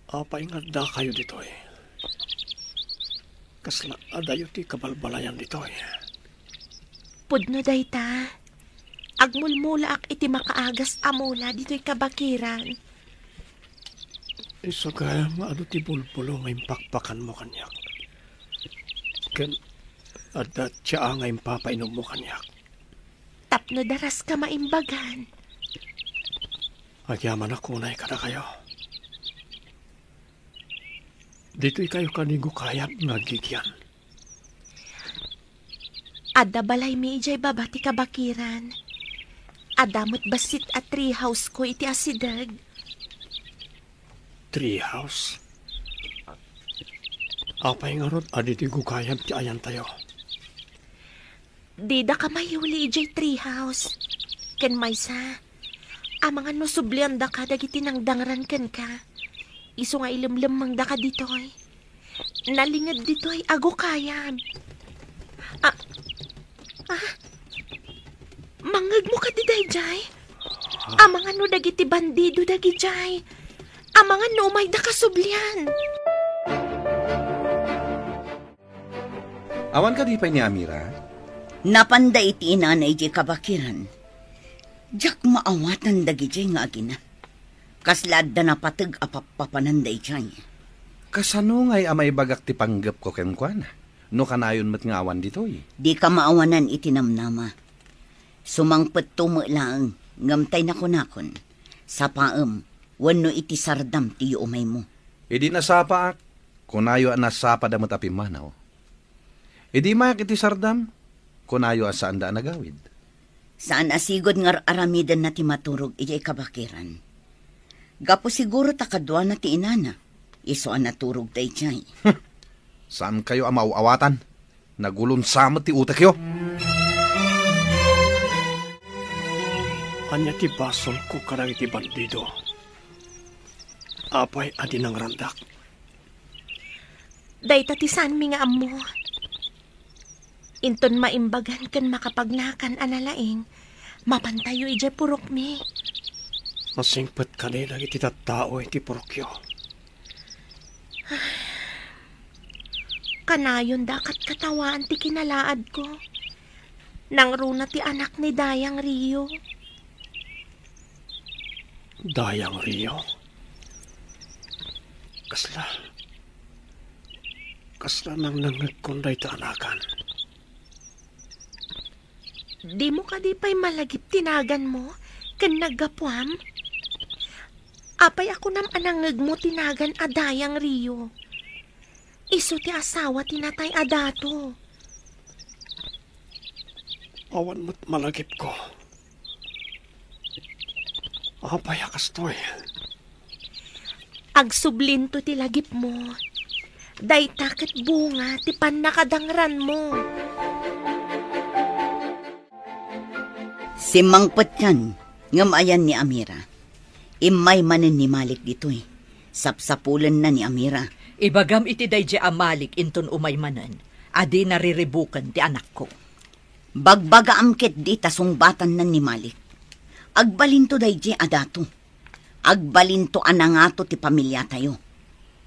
Apay nga addakayo ditoy? Kasla adayo ti kabalbalayan ditoy? Pudno dayta. Agmulmulaak iti makaagas a mula ditoy kabakiran. Isu gayam nga adu ti bulbulo nga impakpakanmo kaniak. Ken adda tsaa nga impapainommo kaniak. Tapno daraska maimbagan. Agyamanak unay kadakayo. Ditoy kayo kadi gukayab nga aggigyan. Adda balaymi idiay baba ti kabakiran. Adda met bassit a tree house ko iti asideg. Tree house? Apay ngarud a ditoy gukayab ti ayantayo? Didaka mayuli idiay tree house. Ken maysa, amangan no subliandaka dagiti nangdangran kenka. Isu nga ilemlemmengdaka ditoy. Nalinged ditoy a gukayab. Ah, ah, mangngegmo kadi daydiay? Amangan no dagiti bandido dagidiay. Amangan no umayda kasublian. Awan kadi pay ni Amira? Napanda iti inana idiay kabakiran. Diak maawatan dagidiay nga agina. Kasla adda napateg a pappapanan daydiay. Kasano ngay a maibagak ti panggepko kenkuana? No kanayon met nga awan ditoy. Dika maawanan iti namnama. Sumangpetto met laeng, ngem tay nakunakon, sapaem, wenno iti sardam ti yuumaymo. Idi nasapaak, kunayo a nasapada met a pimmanaw. Idi mayak iti sardam, kunayo a saanda a nagawid. Saan a sigud nga ar-aramidenna ti maturog idiay kabakiran. Gapu siguro ta kaduana ti inana, isu a naturog daydiay. Saankayo a maaw-awatan. Nagulonsa met ti utekyo. Ania ti basolko kadagiti bandido? Apay a di nangrandak? Dayta ti saanmi nga ammo. Inton maimbagan ken makapagnakan a nalaing, mapantayo idiay purokmi. Masingpet kadi dagiti tattao iti purokyo? Kanayonda a katkatawaan ti kinalaadko. Nangruna ti anak ni Dayang Rio. Dayang Rio? Kasla, kasla nangnangngegkon dayta anakan. Dimo kadi pay malagip ti naganmo ken naggapuam? Apay a kunam a nangngegmo ti nagan a Dayang Rio? Isu ti asawa ti natay a dato. Awan met malagipko. Apay a kastoy? Agsublinto ti lagipmo. Dayta ket bunga ti pannakadangranmo. Simmangpetkan, ngem ayan ni Amira. Immay manen ni Malik ditoy. Sapsapulenna ni Amira. Ibagam iti daydiay a Malik inton umay manen, a dina riribuken ti anakko. Bagbagaam ketdi ta sungbatanna ni Malik. Agbalinto daydiay a dato. Agbalinto a nangato ti pamiliatayo.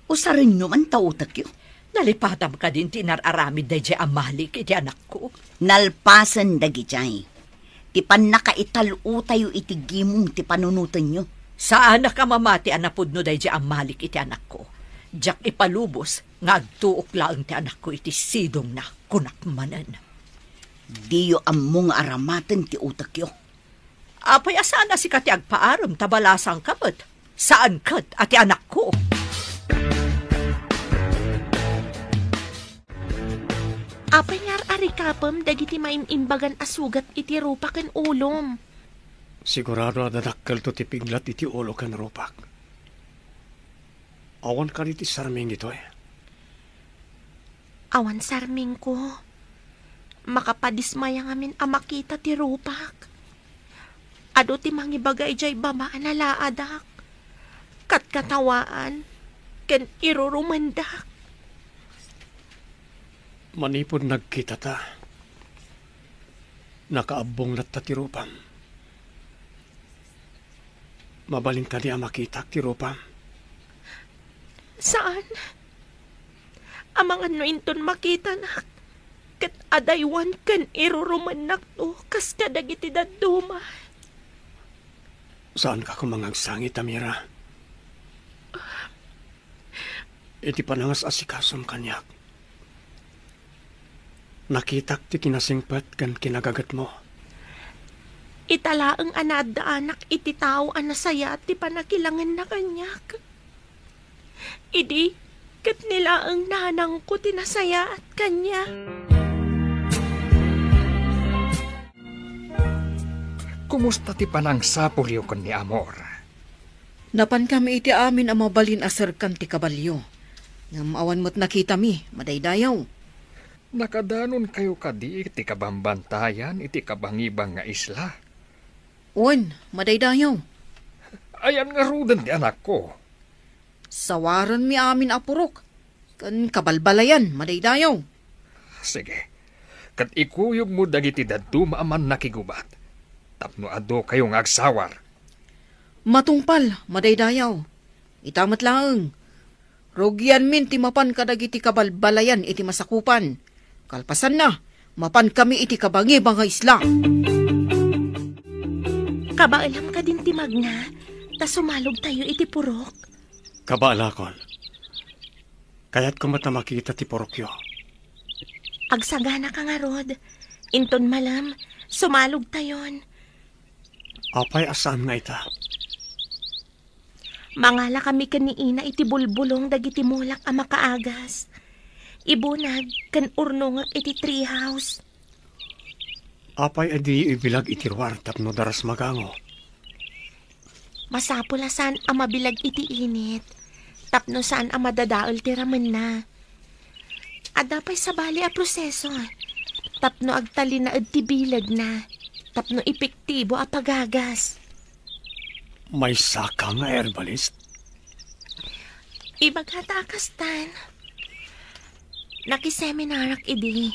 Usarenyo man ta utekyo. Nalipatam kadin ti inar-aramid daydiay a Malik iti anakko? Nalpasen dagidiay. Ti pannakaital-otayo iti gimong ti panunotenyo. Saanak a mamati a napudno daydiay a Malik iti anakko. Diak ipalubos nga agtuok laeng ti anakko iti sidongna, kunak manen. Diyo ammo nga aramaten ti utekyo. Apay a saan a sika ti agpaarem ta balasangka met? Saan ket a ti anakko? Apay nga ar-arikapem dagiti maim-imbagan a sugat iti rupa ken ulom? Sigurado a dadakkelto ti piglat iti ulo ken rupak. Awan kadi ti sarming ditoy? Awan sarmingko. Makapadismaya ngamin a makita ti rupak. Adu ti mangibaga idiay baba a nalaadak. Katkatawaan ken irurumendak. Manipud nagkitata, nakaabbong latta ti rupam. Mabalin kadi a makitak ti rupam? Saan. Amangan no inton makitanak, ket adaywan ken irurumennakto kas kadagiti dadduma. Saanka koma nga agsangit, Amira. Iti panangas-asikasom kaniak, nakitak ti kinasingpet ken kinagagetmo. Ita laeng a naaddaanak iti tao a nasayaat ti pannakilangenna kaniak. Idi ket ni laeng nanangko ti nasayaat kaniak. Kumusta ti panangsapulyo ken ni Amor? Napankami iti amin a mabalin a serkan ti kabalio. Ngem awan met nakitami, madaydayaw. Nakadanonkayo kadi iti kabambantayan iti kabangibang nga isla? Wen, madaydayaw. Ayan ngaruden ti anakko? Sawarenmi amin a purok, ken kabalbalayan, madaydayaw. Sige, ket ikuyogmo dagiti dadduma a mannakigubat, tapno adukayo nga agsawar. Matungpal, madaydayaw. Ita met laeng, rugianmin ti mapan kadagiti kabalbalayan iti masakupan. Kalpasanna, mapankami iti kabangiba nga isla. Kabaelam kadin ti magna, ta sumalogtayo iti purok. Kabaelakon. Kayatko met a makita ti purokyo. Agsaganaka ngarud. Inton malem, sumalogtayon. Apay a saan nga ita? Mangalakami ken ni Ina iti bulbulong dagiti mulak a makaagas. Ibunag ken urnongek iti treehouse. Apay a diyo ibilag iti ruar tapno daras magango? Masapul a saan a mabilag iti init, tapno saan a madadael ti ramenna. Adda pay sabali a proseso, tapno agtalinaed ti bilegna, tapno epektibo a pagagas. Maysaka nga herbalist? Ibagata a kastan. Nakiseminarak idi,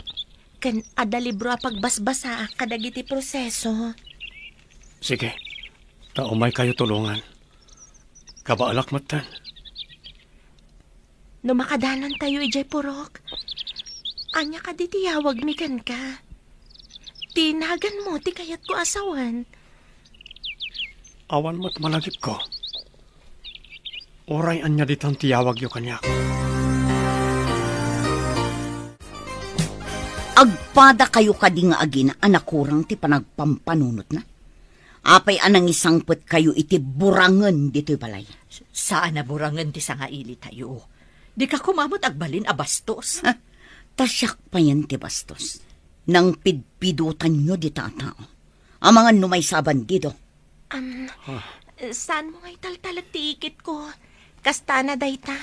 ken adda libro a pagbasbasaak kadagiti proseso. Sige, ta umaykayo tulongan. Kabaelak metten. No makadanontayo idiay purok, ania kadi ti yawagmi kenka? Ti naganmo ti kayatko a sawen. Awan met malagipko. Uray ania ditan ti yawagyo kaniak. Agpadakayo kadi nga agina a nakurang ti panagpampanunotna? Apay a nangisangpetkayo iti burangen ditoy balay? Saan a burangen ti sangailitayo. Dika koma met agbalin a bastos. Ha? Ta siak payen ti bastos. Nangpidpidotanyo dita a tao. Amangan no maysa a bandido. Am, Ah. Saan mo nga italtalek ti ikitko? Kastana dayta.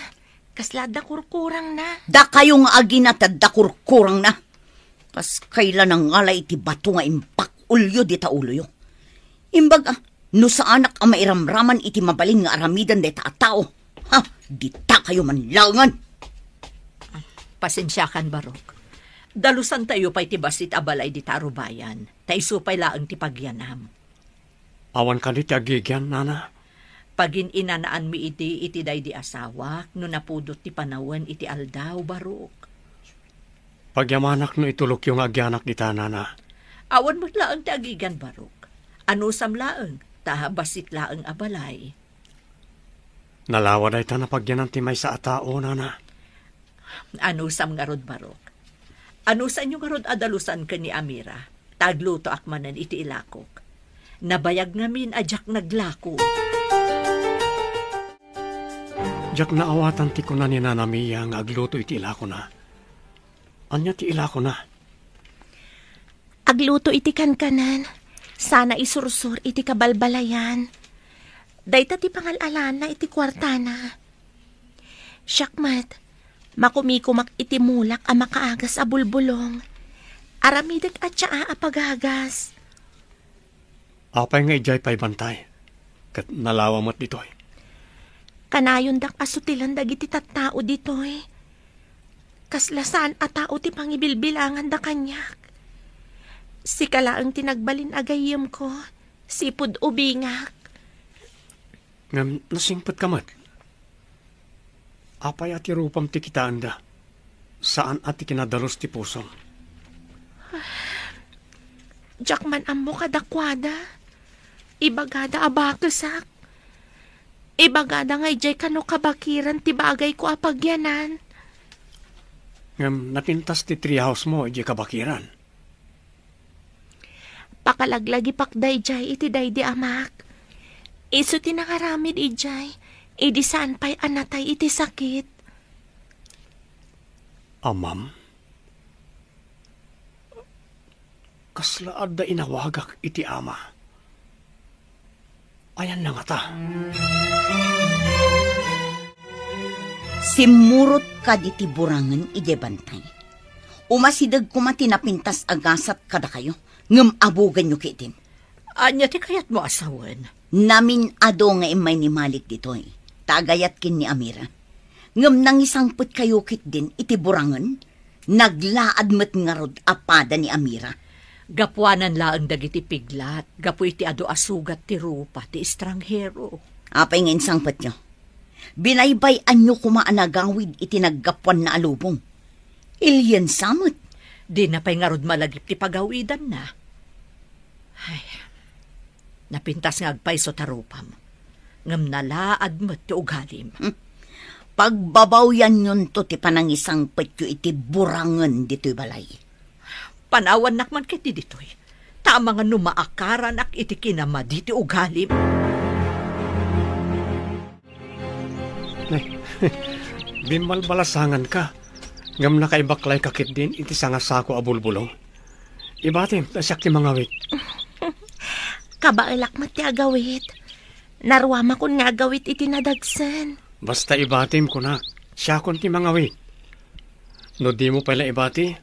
Kasla adda kurkurangna. Dakayo nga agina ti adda kurkurangna. Kas kayla nangala iti bato nga imbak-olyo dita uloyo. Imbag a, no saanak a mairamraman iti mabalin nga aramiden dayta a tao, ha, ditakayo man laengen. Pasensiakan, Barok. Dalusantayo pay ti bassit a balay dita a rubayan, ta isu pay laeng ti pagyanam. Awan kadi ti agigian, nana? Pagin-inanaanmi idi iti daydi asawak no napudot ti panawen iti aldaw, Barok. Pagyamanak no itulokyo nga agyanak dita, nana. Awan met laeng ti agigian, Barok. Anusam laeng, ta bassit laeng a balay. Nalawa dayta a pagyanan ti maysa a tao, nana. Anusam ngarud, Barok? Anusanyo ngarud a dalusan ken ni Amira, ta aglutoak manen iti ilakok. Nabayag ngamin a diak naglako. Diak naawatan ti kuna ni Nana Mia nga agluto iti ilakona. Ania ti ilakona? Agluto iti kankanan, sana isursor iti kabalbalayan. Dayta ti pangal-alana iti kuartana. Siak met, makumikumak iti mulak a makaagas a bulbulong. Aramidek a tsaa a pagagas. Apay nga idiay pay bantay, ket nalawa met ditoy? Kanayondak a sutilen dagiti tattao ditoy. Kasla saan a tao ti pangibilbilanganda kaniak. Sika laeng ti nagbalin a gayyemko, sipud ubingak. Ngem nasingpetka met. Apay a ti rupam ti kitaenda? Saan a ti kinadalus ti pusom? Diak man ammo kadakuada. Ibagada a bakesak. Ibagada nga idiay kano kabakiran ti bagayko a pagyanan. Ngem napintas ti treehouse mo idiay kabakiran. Pakalaglagipak daydiay iti daydi amak. Isu ti nangaramid idiay, idi saan pay a natay iti sakit. Amam? Kasla adda inawagak iti ama. Ayanna ngata? Simmurot kadi ti burangen idiay bantay. Umasideg koma ti napintas a gasat kadakayo, ngem abugenyo ketdin. Ania ti kayatmo a sawen? Namin-ado nga immay ni Malik ditoy, ta agayat ken ni Amira. Ngem nangisangpetkayo ketdin iti burangen, naglaad met ngarud a pada ni Amira. Gapuanan laeng dagiti piglat, gapu iti adu a sugat ti rupa ti estranghero. Apay nga insangpetyo? Binaybay-anyo koma a nagawid iti naggapuanna a lubong. Iliensa met. Dina pay ngarud malagip ti pagawidanna. Ay, napintas nga agpayso ta rupam, ngem nalaad met ti ugalim. Hmm. Pagbabawyanyonto ti panangisangpetyo iti burangen ditoy balay. Panawannak man ketdi ditoy, ta amangan no maakaranak iti kinamadi ti ugalim. Ay, bimbalbalasanganka, ngem nakaibaklayka ketdin iti sangasako a bulbulong. Ibatim ta siak ti mangawit. Kabaelak met ti agawit. Naruamakon nga agawit iti nadagsen. Basta ibatim, kunak, siakon ti mangawit. No dimo pay la ibati,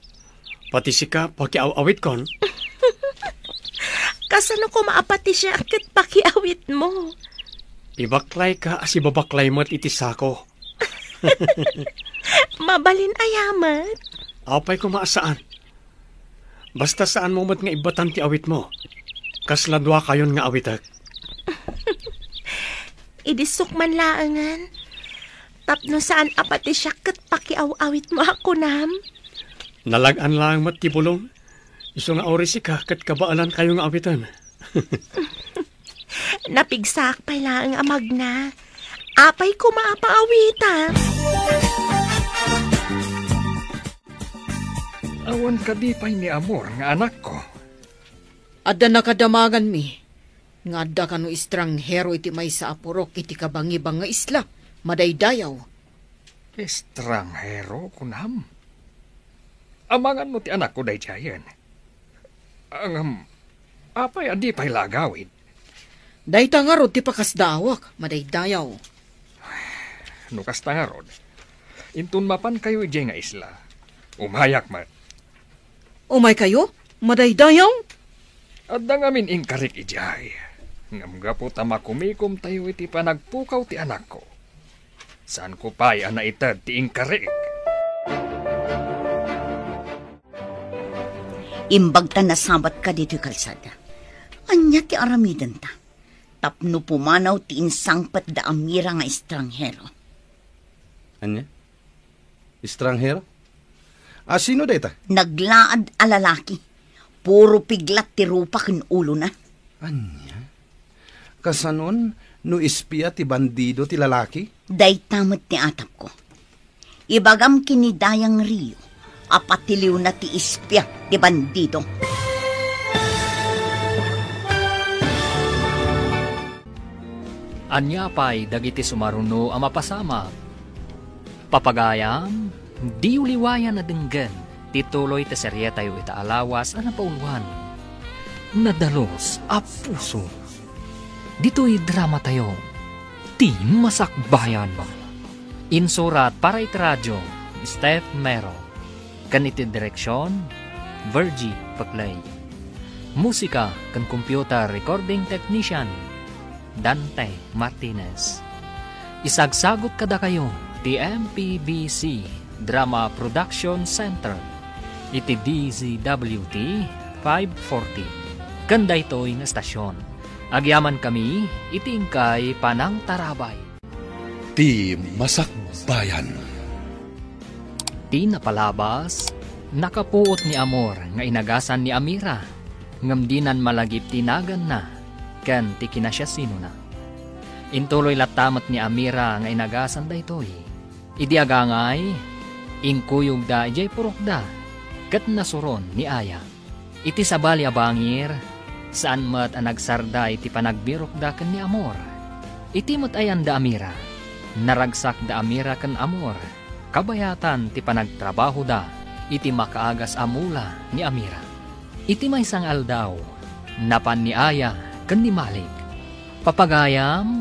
pati sika pakiaw-awitkon. Kasano koma a pati siak ket pakiawitmo? Ibaklayka a sibabaklay met iti sako. Mabalin aya met? Apay koma a saan? Basta saanmo met nga ibbatan ti awitmo. Kasla duakayon nga awitek. Idi sukman laengen, tapno saan a pati siak ket pakiaw-awitmo a kunam? Nalag-an laeng met ti bulong. Isu nga uray sika ket kabaelankayo nga awiten. Napigsaak pay laeng a magna. Apay koma a paawitam? Awan kadi pay ni Amor nga anakko? Adda nakadamaganmi nga adda kano estranghero iti maysa a purok iti kabangibang nga isla, madaydayaw. Estranghero, kunam? Amangan no ti anakko daydiayen. Ngem, apay a di pay la agawid? Dayta ngarud ti pakasdaawak, madaydayaw. No kasta ngarud, inton mapankayo idiay nga isla, umayak met. Umaykayo, madaydayaw? Adda ngamin inkarik idiay. Ngem gapu ta makumikomtayo iti panagpukaw ti anakko, saanko pay a naited ti inkarik. Imbag ta nasabatka ditoy kalsada. Ania ti aramidenta? Tapno pumanaw ti insangpet da Amira nga estranghero. Ania? Estranghero? A, sino dayta? Naglaad a lalaki. Puro piglat ti rupa ken ulona. Ania? Kasanon no espia ti bandido ti lalaki? Dayta met ti atapko. Ibagam ken ni Dayang Rio a patiliwna ti espia ti bandido. Ania pay dagiti sumaruno a mapasamak? Papagayam, diyo liwayan a denggen ti tuloy ti serietayo ita a lawas a napauluan, Nadalus a Puso. Ditoy dramatayo, Ti Masakbayan. Insurat para iti radio, Steph Mero. Ken iti direksion, Virgie Paclay. Musika ken computer recording technician, Dante Martinez. Isagsagut kadakayo ti M P B C Drama Production Center iti D Z W T five forty. Ken daytoy nga estasyon, agyamankami iti inkay panangtarabay. Ti Masakbayan. Ti napalabas, nakapuot ni Amor nga inagasan ni Amira, ngem dinan malagip ti naganna ken ti kinasiasinona. Intuloy latta met ni Amira nga inagasan daytoy. Idi agangay, inkuyogda idiay purokda ket nasuron ni Aya. Iti sabali a bangir, saan met a nagsarda iti panagbirokda ken ni Amor. Iti met ayan da Amira, naragsak da Amira ken Amor kabayatan ti panagtrabahoda iti makaagas a mula ni Amira. Iti maysa nga aldaw, napan ni Aya ken ni Malik. Papagayam,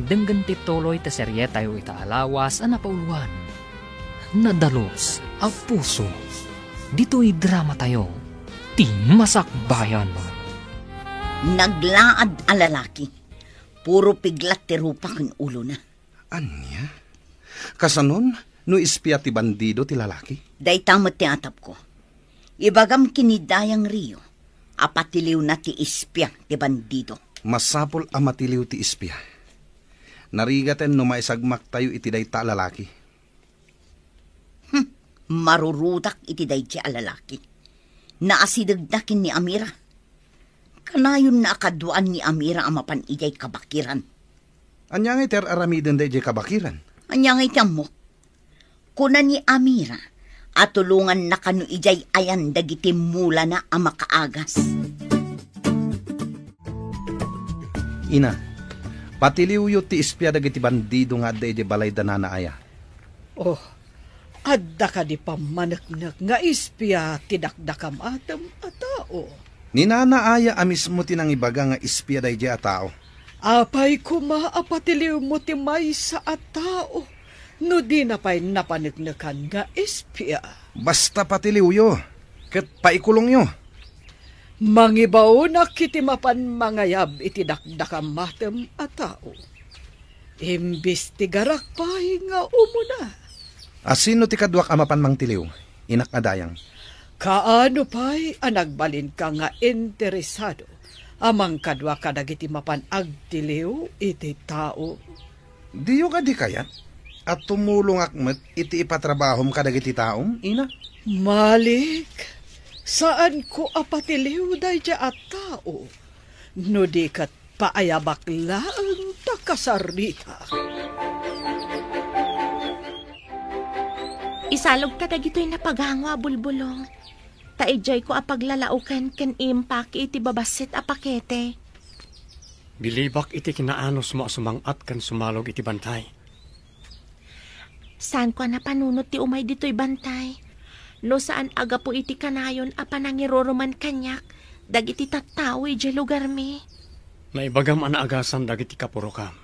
denggen ti tuloy ti serietayo ita a lawas a napauluan, Nadalus a Puso. Ditoy dramatayo, Ti Masakbayan. Naglaad a lalaki. Puro piglat ti rupa ken ulona. Ania? Kasanon no espia ti bandido ti lalaki? Dayta met ti atapko. Ibagam ken ni Dayang Rio a patiliwna ti espia ti bandido. Masapul a matiliw ti espia. Narigaten no maisagmaktayo iti dayta a lalaki. Hmm, marurudak iti daydiay a lalaki. Naasidegna ken ni Amira. Kanayonna a kaduaan ni Amira a mapan idiay kabakiran. Ania ngay ti ar-aramiden daydiay kabakiran? Ania ngay ti ammok? Kuna ni Amira a tulonganna kano idiay ayan dagiti mulana a makaagas. Ina, patiliwyo ti espia dagiti bandido nga adda idiay balay da Nana Aya. Oh, adda kadi pammaneknek nga espia ti dakdakamatem a tao? Ni Nana Aya a mismo ti nangibaga nga espia daydiay a tao. Apay koma a patiliwmo ti maysa a tao no dina pay napaneknekan nga espia? Basta patiliwyo, ket paikulongyo. Mangibaonak iti mapan mangayab iti dakdakamatem a tao. Imbestigarak pay nga umuna. A sino ti kaduak a mapan mangtiliw, inak a dayang? Kaano pay a nagbalinka nga interesado a mangkadua kadagiti mapan agtiliw iti tao? Diyo kadi kayat a tumulongak met iti ipatrabahom kadagiti taom, ina? Malik, saanko a patiliw daydiay a tao no di ket paayabak laeng ta kasaritak. Isalogta dagitoy napagango a bulbulong, ta idiayko a paglalaoken ken impaki iti babassit a pakete. Bilibak iti kinaanusmo a sumang-at ken sumalog iti bantay. Saanko a napanunot ti umay ditoy bantay, no saan a gapu iti kanayon a panangiruruman kaniak dagiti tattao idiay lugarmi. Naibagam a naagasan dagiti kapurokam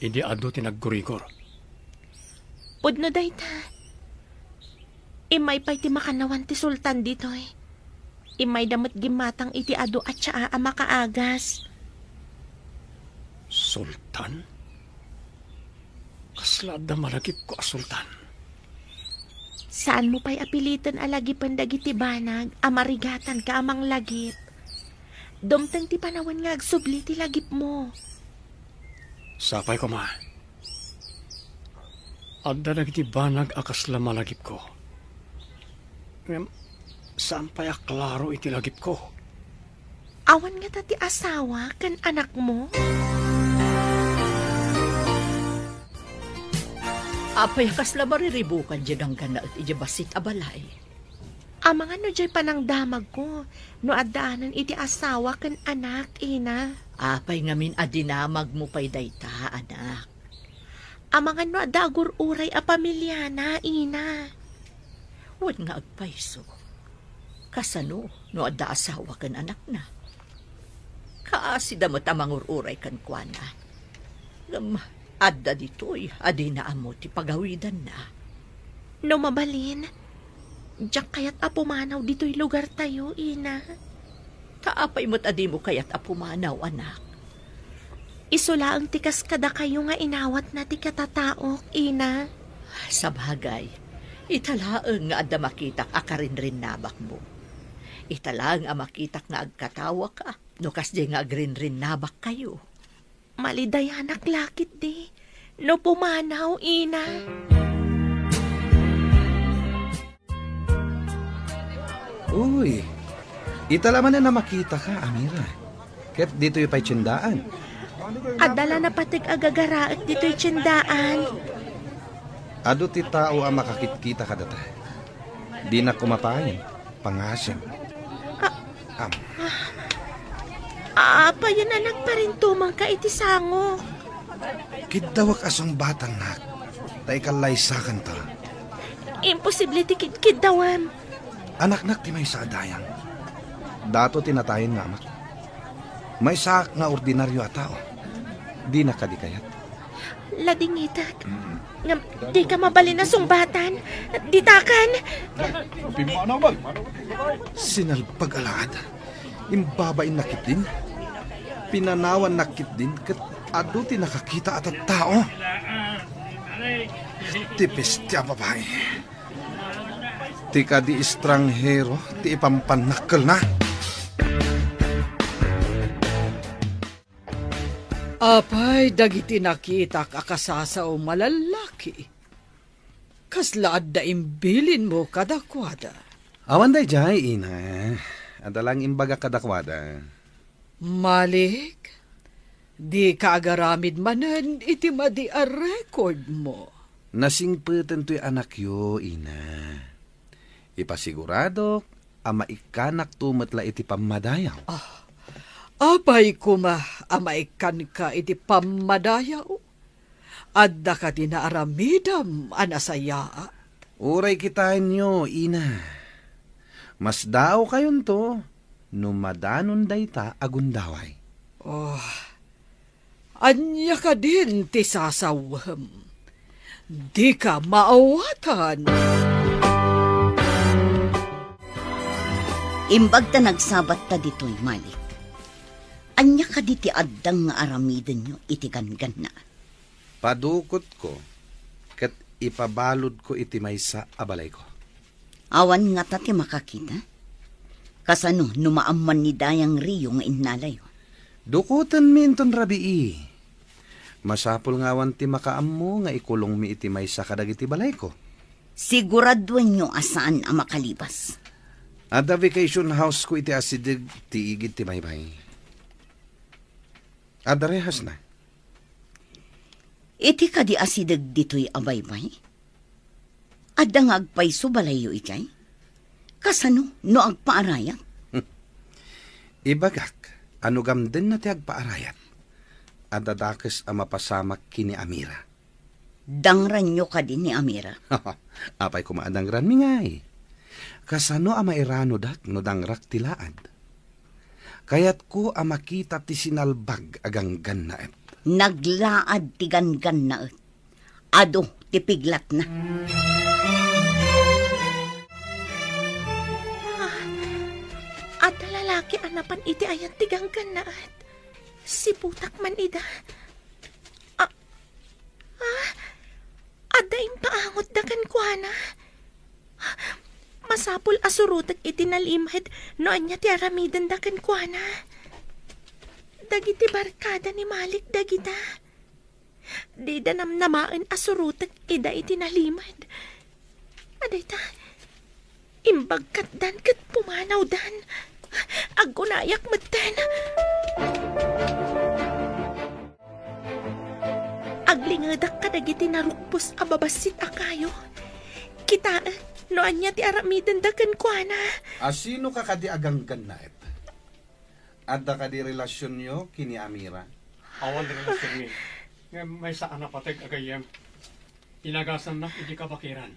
idi adu ti naggurigor. Pudno dayta, immay pay ti makannawan ti sultan ditoy. Immayda met gimmatang iti adu a tsaa a makaagas. Sultan? Kasla adda malagipko a sultan? Saanmo pay a piliten a lagipen dagiti banag a marigatanka a manglagip. Dumteng ti panawen nga agsubli ti lagipmo. Sapay koma. Adda dagiti banag a kasla malagipko. Ngem saan pay a klaro iti lagipko. Awan ngata ti asawa ken anakmo? Apay a kasla mariribukan diay dangganaet idiay bassit a balay? Amangan no diay panangdamagko no addaanen iti asawa ken anak, ina. Apay ngamin a dinamagmo pay dayta, anak? Amangan no adda agur-uray a pamiliana, ina. Wen nga agpayso. Kasano no adda asawa ken anakna? Kaasida met a mangur-uray kenkuana. Ngem adda ditoy a dina ammo ti pagawidanna. No mabalin, diak kayat a pumanaw ditoy lugartayo, ina. Ta apay met a dimo kayat a pumanaw, anak? Isu laeng ti kas kadakayo nga inawatna ti katataok, ina. Sabagay, ita laeng nga adda makitak a karinrinnabakmo. Ita laeng a makitak nga agkatawaka no kasdiay nga agrinrinnabakkayo. Malidayanak la ketdi no pumanaw, ina. Uy, ita la manen a makitaka, Amira. Ket ditoy pay tiendaan. Adda la napateg a gagaraek ditoy tiendaan. Adu ti tao a makakitkita kadata. Dinak koma pay pangasem. Ah. Am. Apayen a nagparintumangka iti sango? Kiddawek a sungbatannak, ta ikallaysakanto. Imposible ti kidkiddawem. Anaknak ti maysa a dayang. Dato ti natayen nga amak. Maysaak nga ordinario a tao. Dinak kadi kayat? Ladingitek. Ngem dika mabalin a sungbatan. Ditakan. Sinalpag a laad. Imbabainnak ketdin. Pinanawannak ketdin ket adu ti nakakita a tattao. Ti peste a babai. Ti kadi estranghero ti ipampannakkelna. Apay dagiti nakitak a kasasaom a lallaki? Kasla adda imbilinmo kadakuada? Awan daydiay, ina. Adda lang imbagak kadakuada. Malik, dika agaramid manen iti madi a rekordmo. Nasingpeten toy anakyo, ina. Ipasiguradok a maikkanakto met la iti pammadayaw. Ah, apay koma a maikkanka iti pammadayaw? Adda kadi naaramidem a nasayaat? Uray kitaenyo, ina. Masdaawkayonto no madanon dayta a gundaway. Oh, ania kadin ti sasawem? Dika maawatan. Imbag ta nagsabatta ditoy, Malik. Ania kadi ti addang nga aramidenyo iti gangganna? Padukotko ket ipabaludko iti maysa a balayko. Awan ngata ti makakita? Kasano no maamman ni Dayang Rio nga innalayo? Dukotenmi inton rabii. Masapul nga awan ti makaammo nga ikulongmi iti maysa kadagiti balayko. Siguraduenyo a saan a makalibas. Adda vacation house ko iti asideg ti igid ti baybay. Adda rehasna. Iti kadi asideg ditoy a baybay? Adda nga agpayso balayyo idiay? Kasano no agpaarayat? Ibagak a no gamdenna ti agpaarayat, adda dakes a mapasamak ken ni Amira. Dangranyo kadi ni Amira? Apay koma a dangranmi ngay? Kasano a mairanodak no dangrak ti laad? Kayatko a makita ti sinalbag a ganggannaet. Naglaad ti ganggannaet. Adu ti piglatna. Ah, adda lalaki a napan iti ayat ti ganggannaet. Siputak man ida. Ah, ah, adda impaangotda kenkuana. Masapul a surotek iti nalimed no ania ti aramidenda kenkuana. Dagiti barkada ni Malik dagita. Dida namnamaen a surotek ida iti nalimed. Adayta, imbagkatdan ket pumanawdan. Agkunayak metten. Aglingedak kadagiti narukpos a babassit a kayo. Kitaek no ania ti aramidenda kenkuana. Asino ka kadi a ganggannaet? Adda kadi relasionyo ken ni Amira? Awan relasionmi. Ngem maysa a napateg a gayyem. Inagasannak idi kabakiran.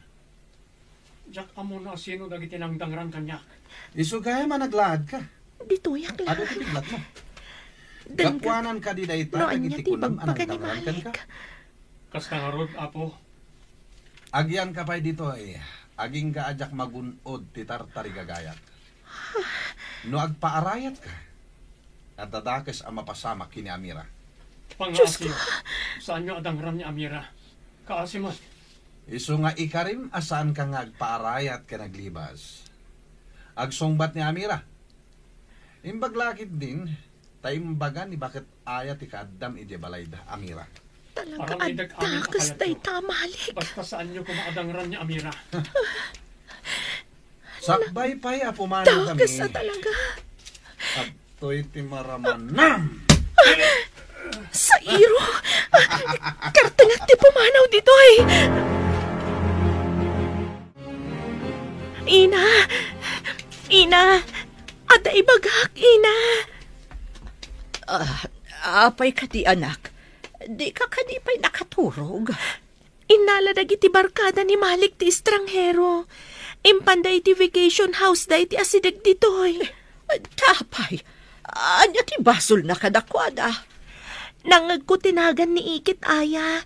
Diak ammo no asino dagiti nangdangran kaniak. Isu gayam a naglaadka. Ditoyak la. Adu ti piglatmo? Dengget. Gapuanan kadi dayta no ania dagiti ti kunam a ibagbaga ni nangdangran Malik kenka? Kasta ngarud, Apo. Agianka pay ditoy, agingga a diak magun-od ti tartarigagayak. No agpaarayatka, adda dakes a mapasamak ken ni Amira. Pangngaasim, saanyo a dangran ni Amira. Kaasi met. Isu nga ikarim a saanka nga agpaarayat ken aglibas. Agsungbat ni Amira. Imbag la ketdin, ta imbaga ni baket aya ti kaaddam idiay balayda, Amira. Talaga, aramidek amin a adda kas kayatyo. Dayta, Malik. Basta saanyo koma a dangran ni Amira. Sakbay pay a pumanaw kami. Dakes a talaga. Adtoy ti maramanam. Sairo! Kartengat ti pumanaw ditoy! Ina! Ina! Adda ibagak, Ina! Ah, apay kadi, anak? Dika kadi pay nakaturog? Innala dagiti barkada ni Malik ti estranghero. Impanda iti vacation house da iti asideg ditoy. Apay, ania ti basolna kadakuada? Nangngegko ti nagan ni Ikit aya.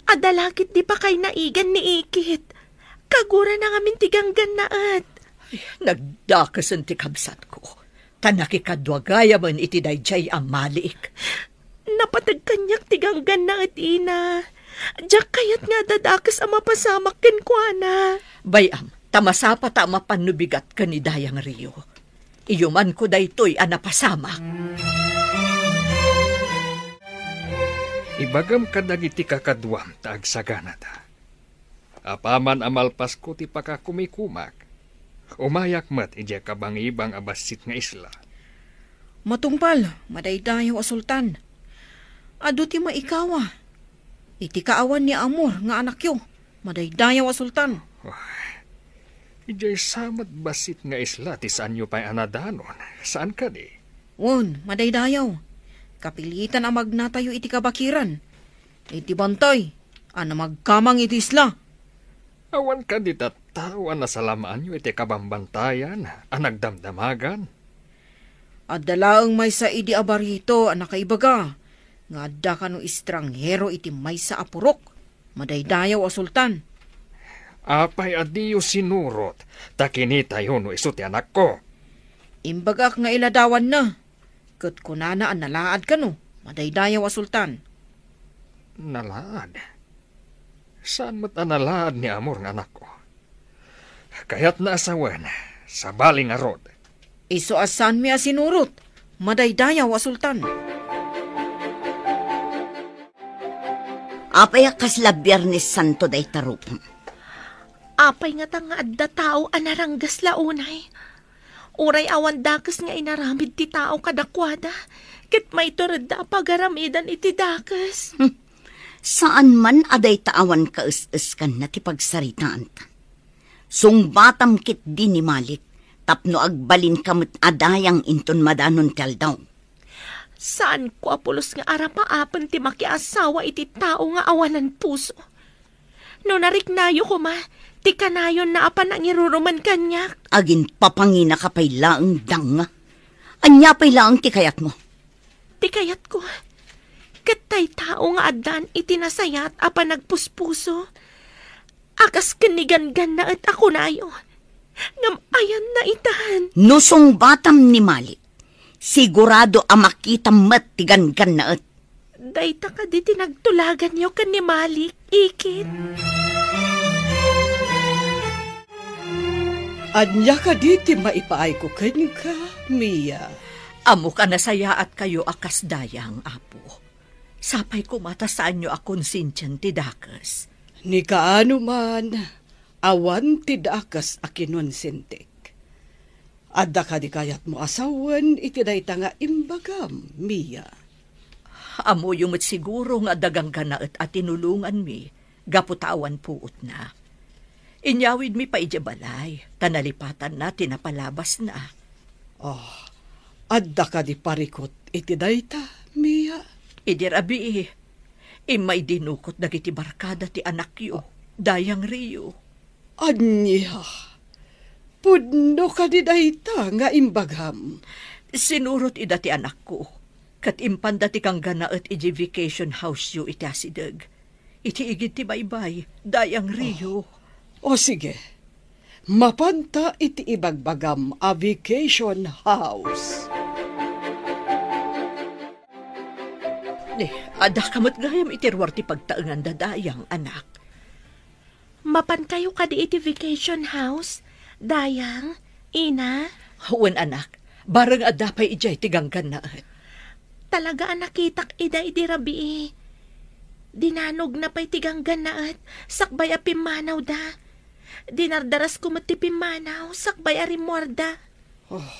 Adda la ketdi pakaynaigan ni Ikit. Kagurana ngamin ti ganggannaet. Ay, nagdakesen ti kabsatko. Ta nakikadua gayamen iti daydiay a Malik. Napateg kaniak ti ganggannaet, Ina. Diak kayat nga adda dakes a mapasamak kenkuana. Bay-am, ta masapata a mapan no bigat ken ni Dayang Rio. Iyumanko daytoy a napasamak. Ibagam kadagiti kakaduam ta agsaganada. Apaman a malpasko ti pakakumikumak, umayak met idiay kabangibang a bassit nga isla. Matungpal, madaydayaw a sultan. Adu ti maikawa iti kaawan ni Amor nga anakyo, madaydayaw a sultan. Idiay sa met bassit nga isla ti saanyo pay a nadanon, saan kadi? Wen, madaydayaw. Kapilitan a magnatayo iti kabakiran. Iti bantay a namagkamang iti isla. Awan kadi tattao a nasalamaanyo iti kabambantayan a nagdamdamagan? Adda laeng maysa idi a barito a nakaibaga nga adda kano estranghero iti maysa a purok, madaydayaw a sultan. Apay a diyo sinurot ta kinitayo no isu ti anakko? Imbagak nga iladawanna, ket kunana a nalaad kano, madaydayaw a sultan. Nalaad? Saan met a nalaad ni Amor nga anakko? Kayatna a sawen, sabali ngarud. Isu a saanmi a sinurot, madaydayaw a sultan. Apay a kasla Biernes Santo dayta rupem? Apay ngata nga adda tao a naranggas la unay? Uray awan dakes nga inaramid ti tao kadakuada, ket maituredda a pagaramidan iti dakes. Hmm. Saan man a dayta awan kaes-eskanna ti pagsaritaanta. Sungbatam ketdi ni Malik tapno agbalinka met a dayang inton madanon ti aldaw. Saanko a pulos nga arapaapen ti makiasawa iti tao nga awanan puso. No nariknayo koma, ti kanayonna a panangiruruman kaniak. Aginpapanginaka pay laeng, danga. Ania pay laeng ti kayatmo? Ti kayatko, ket tay tao nga addan iti nasayaat a panagpuspuso, a kas ken ni Ganggannaet a kunayo, ngem ayanna itan. No sungbatam ni Malik, sigurado a makitam met ti Ganggannaet. Dayta kadi ti nagtulaganyo ken ni Malik, Ikit? Ania kadi ti maipaayko kenka, Mia? Ammok a nasayaatkayo a kas dayang, Apo. Sapay koma ta saanyo a konsensian ti dakes. Ni kaano man, awan ti dakes a kinonsentik. Adda kadi kayatmo a sawen iti dayta nga imbagam, Mia? Ammoyo met siguro nga adda Ganggannaet a tinulonganmi gapu ta awan puotna. Inyawidmi pay idiay balay, ta nalipatanna ti napalabasna. Oh, adda kadi parikut iti dayta, Mia? Idi rabii, immay dinukot dagiti barkada ti anakyo, Dayang Rio. Ania? Pudno kadi dayta nga imbagam? Sinurot ida ti anakko, ket impanda ti Ganggannaet idiay vacation house-yo iti asideg. Iti igid ti baybay, Dayang Rio. O, sige. Mapanta iti ibagbagam a vacation house. Ni, adda ka met gayam iti ruar ti pagtaenganda, Dayang, anak. Mapankayo kadi iti vacation house, Dayang, Ina? Wen, anak. Bareng adda pay idiay ti Ganggannaet. Talaga a nakitak ida idi rabii. Dinanogna pay ti Ganggannaet, sakbay a pimmanawda. Dinardarasko met ti pimmanaw, sakbay a rimmuarda. Oh,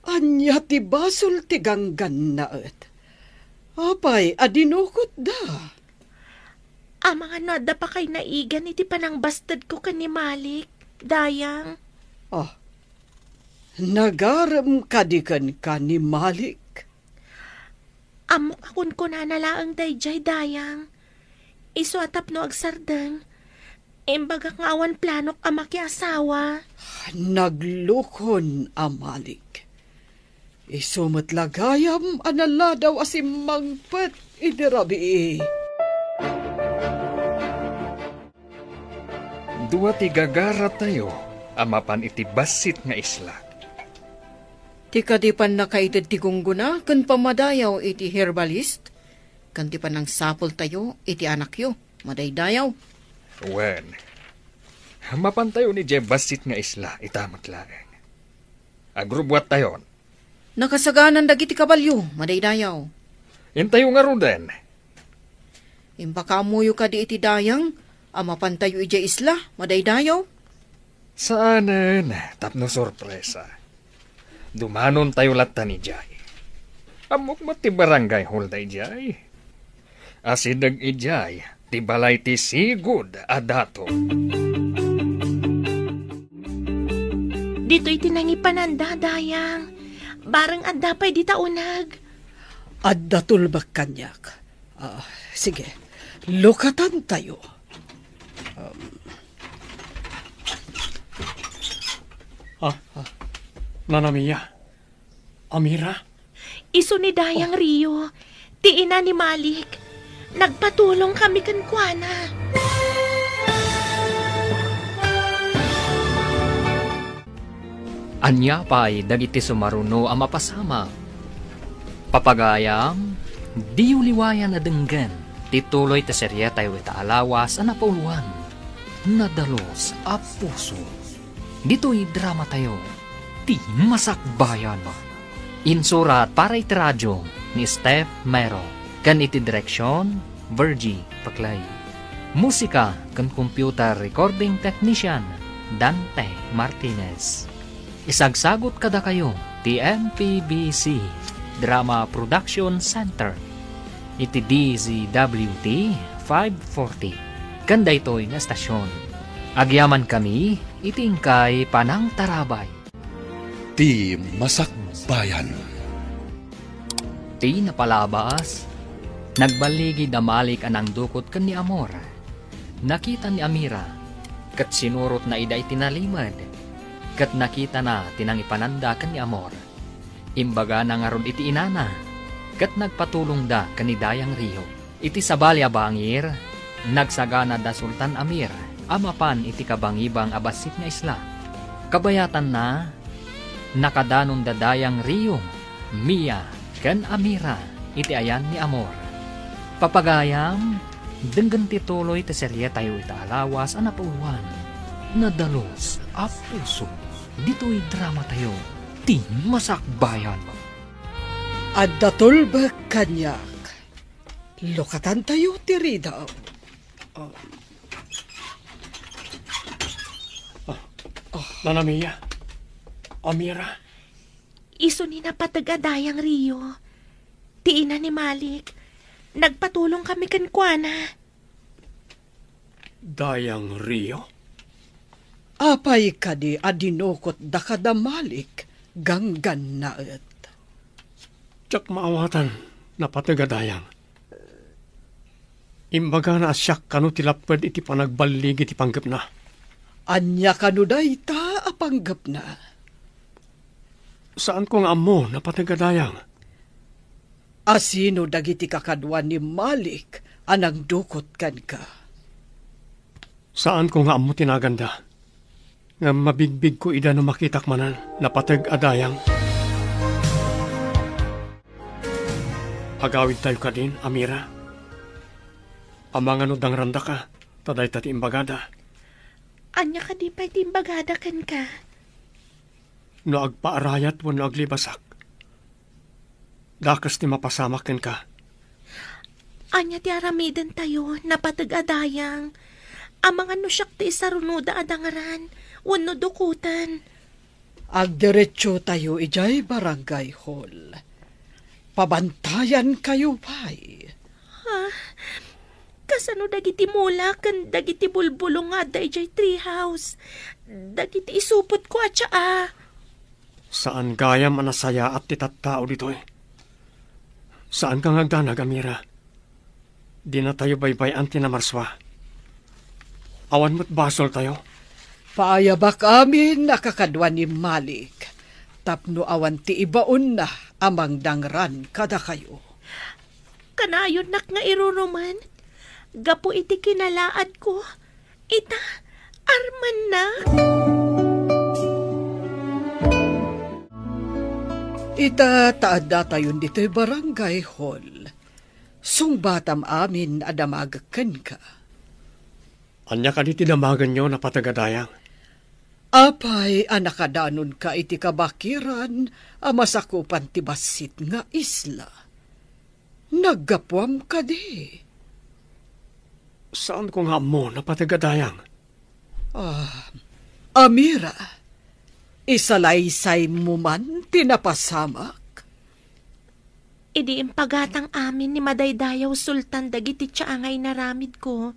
ania ti basol ti Ganggannaet? Apay a dinukotda? Amangan no adda pakay naigan iti panangbastedko ken ni Malik, Dayang. Ah, nagarem kadi kenka ni Malik? Ammok a kunkunana laeng daydiay, Dayang. Isu a tapno agsardeng, imbagak nga awan planok a makiasawa. Naglukon a Malik. Isu met la gayam a naladaw a simmangpet idi rabii. Dua ti gagaratayo a mapan iti bassit nga isla. Ti kadi pannakaited ti gunggona ken pammadayaw iti herbalist, ken ti pannangsapultayo iti anakyo, madaydayaw. Wen, mapantayon idiay bassit nga isla, ita met laeng. Agrubbuattayon. Nakasaganan dagiti kabalio, madaydayaw. Intayo ngaruden. Imbakaammoyo kadi iti dayang a mapantayo idiay isla, madaydayaw? Saanen, tapno sorpresa. Dumanontayo lattan idiay. Ammok met ti barangay hall daydiay. Asideg idiay ti balay ti sigud a dato. Ditoy ti nangipananda, dayang. Bareng adda pay dita uneg. Adda tulbek kaniak. Ah, sige, lukatantayo. Um. Ah, ah, Nanamiya. Amira? Isu ni Dayang Rio, ti ina ni Malik. Nagpatulong kami kenkuana. Ania pay dagiti sumaruno a mapasamak? Papagayam, diyo liwayan a denggen ti tuloy ti serietayo ita a lawas a napauluan, Nadalus a Puso. Ditoy dramatayo, Ti Masakbayan. Insurat para iti radio ni Steph Mero, ken iti direksion, Virgie Paclay. Musika ken computer recording technician, Dante Martinez. Isagsagut kadakayo ti M P B C Drama Production Center iti D Z W T five forty ken daytoy nga estasion. Agyamankami iti inkay panangtarabay. Ti Masakbayan. Ti napalabas, nagballigi da Malik a nangdukot ken ni Amor. Nakita ni Amira, ket sinurotna ida iti nalimed, ket nakitana ti nangipananda ken ni Amor. Imbagana ngarud iti inana, ket nagpatulongda ken ni Dayang Rio. Iti sabali a bangir, nagsagana da Sultan Amir a mapan iti kabangibang a bassit nga isla. Kabayatanna, nakadanon da Dayang Rio, Mia, ken Amira iti ayan ni Amor. Papagayam, denggen ti tuloy ti serietayo ita a lawas a napauluan, Nadalus a Puso, ditoy dramatayo, Ti Masakbayan. Adda tulbek kaniak. Lukatantayo ti ridaw. Ah. Ah, Nanamiya. Amira. Isu ni napateg a Dayang Rio. Ti ina ni Malik. Nagpatulong kami kenkuana. Dayang Rio? Apay kadi a dinukot da kada Malik, ganggannaet? Diak maawatan, napateg a Dayang. Imbagana a siak kano ti lapped iti panagballigi ti panggepna. Ania kano dayta a panggepna? Saanko nga ammo, napateg a Dayang. Asino dagiti kakadua ni Malik a nangdukot kenka? Saanko nga ammo ti naganda. Ngem mabigbigko ida no makitak manen, napateg a Dayang. Agawidtayo kadin, Amira. Amangan no dangrandaka, ta dayta ti imbagada. Ania kadi pay ti imbagada kenka? No agpaarayat wenno aglibasak, dakes ti mapasamak kenka. Ania ti aramidentayo, napateg a Dayang? Amangan no siak ti isarunoda a dangran wenno dukoten. Agdiretsotayo idiay barangay hall. Pabantayankayo pay. Ha? Kasano dagiti mula ken dagiti bulbulong nga adda idiay treehouse? Dagiti isupotko a tsaa. Saan gayam a nasayaat ti tattao ditoy. Saanka nga agdanag, Amira. Dinatayo baybay-an ti namarsua. Awan met basoltayo. Paayabak amin a kakadua ni Malik, tapno awan ti ibaonna a mangdangran kadakayo. Kanayonnak nga irurumen, gapu iti kinalaadko, ita, armennak. Ita, ta addatayon ditoy barangay hall. Sungbatam amin a damagek kenka. Ania kadi ti damagenyo, napateg a Dayang? Apay a nakadanonka iti kabakiran a masakupan ti bassit nga isla? Naggapuam kadi? Saanko nga ammo napateg a dayang. Ah, Amira, isalaysaymo man ti napasamak? Idi impagatang amin ni Madaydayaw Sultan dagiti tiang nga inaramidko,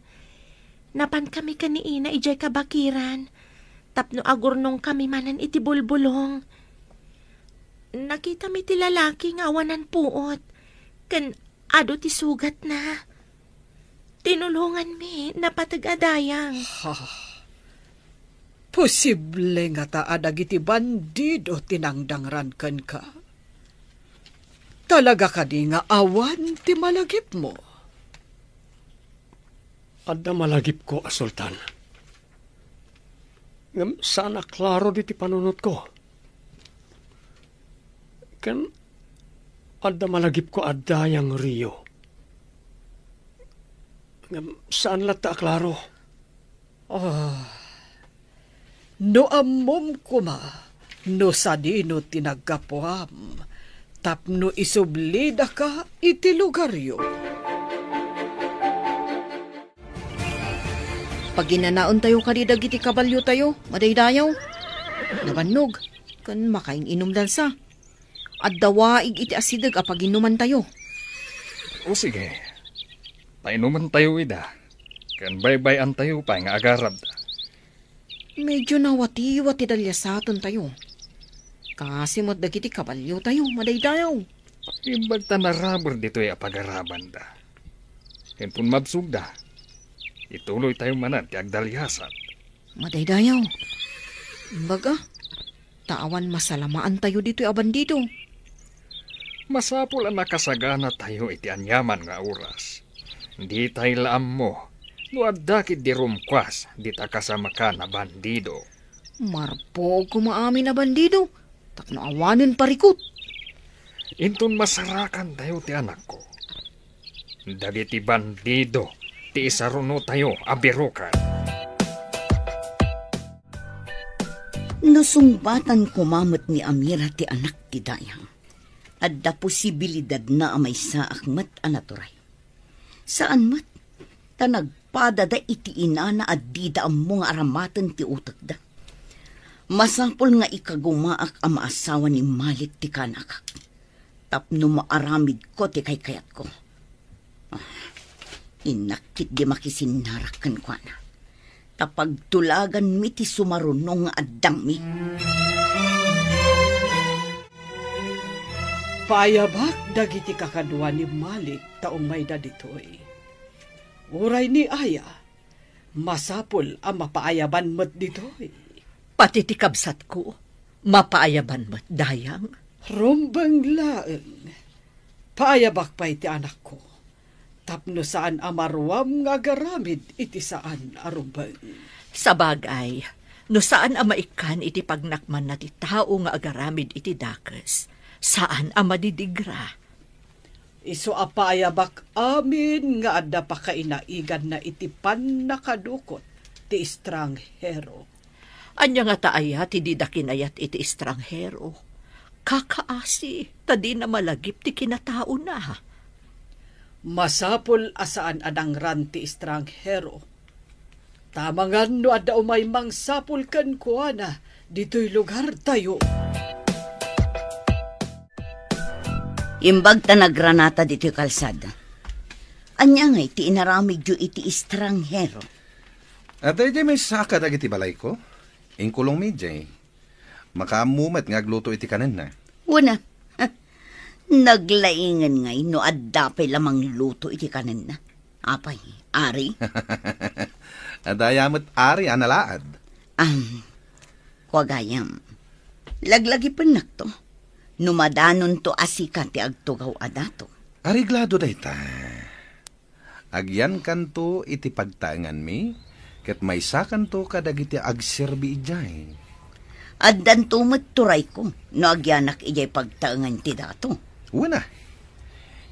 napankami ken ni Ina idiay kabakiran tapno agurnongkami manen iti bulbulong. Nakitami ti lalaki nga awanan puot ken adu ti sugatna. Tinulonganmi napateg a dayang. Ha? Posible ngata a dagiti bandido ti nangdangran kenka? Talaga kadi nga awan ti malagipmo? Adda malagipko a sultan. Ngem saan a klaro diti panunotko. Ken adda malagipko a dayang Rio. Ngem saan latta a klaro. Ah, no ammom koma no sadino ti naggapuam tapno isublidaka iti lugaryo. Paginanaentayo kadi dagiti kabaliotayo, madaydayaw. Nabannog, ken makain-inumdansa. Adda waig iti asideg a paginumantayo. O sige, painumantayo ida, ken baybay-antayo pay nga agarabda. Medyo nawatiwat ti daliasatentayo. Kasi met dagiti kabaliotayo, madaydayaw. Imbag ta naraber ditoy a pagarabanda. Inton mabsogda, ituloytayo manen ti agdaliasat. Madaydayaw. Imbag a, ta awan masalamaantayo ditoy a bandido. Masapul a nakasaganatayo iti aniaman nga oras. Ditay la ammo no adda ketdi rumkuas dita kasamakan a bandido. Marpog koma amin a bandido tapno awanen parikut. Inton masarakantayo ti anakko, dagiti bandido ti isarunotayo a biroken. No sungbatan koma met ni Amira ti anak ti dayang, adda posibilidadna a maysaak met a naturay. Saan met, ta nagpadada iti inana a dida ammo nga aramaten ti utekda. Masapul nga ikagumaak a maasawa ni Malik ti kanakak tapno maaramidko ti kaykayatko. Ah, innak ketdi makisinnarak kenkuana, ta pagtulaganmi ti sumarunong nga addangmi. Paayabak dagiti kakadua ni Malik ta umayda ditoy. Uray ni Aya, masapul a mapaayaban met ditoy. Pati ti kabsatko, mapaayaban met, dayang. Rumbeng laeng. Paayabak pay ti anakko, tapno saan a maruam nga agaramid iti saan a rumbeng. Sabagay, no saan a maikkan iti pagnakmanna ti tao nga agaramid iti dakes, saan a madidigra. Isu a paayabak amin nga adda pakainaiganna iti pannakadukot ti estranghero. Ania ngata aya ti dida kinayat iti estranghero? Kakaasi, ta dina malagip ti kinataona. Masapul a saan a dangran ti estranghero. Ta amangan no adda umay mangsapul kenkuana ditoy lugartayo. Imbag ta nagranata ditoy kalsada. Ania ngay ti inaramidyo iti estranghero? Adda idiay maysa kadagiti balayko. Inkulongmi idiay. Makaammo met nga agluto iti kanenna. Wen a, naglaingen ngay no adda pay la mangluto iti kanenna. Apay, Ari? Adda aya met Ari a nalaad. Am, kua gayam, laglagipennakto no madanonto a sika ti agtugaw a dato. Areglado dayta. Agyankanto iti pagtaenganmi, ket maysakanto kadagiti agserbi idiay. Addanto met turayko no agyanak idiay pagtaengan ti dato. Wen a,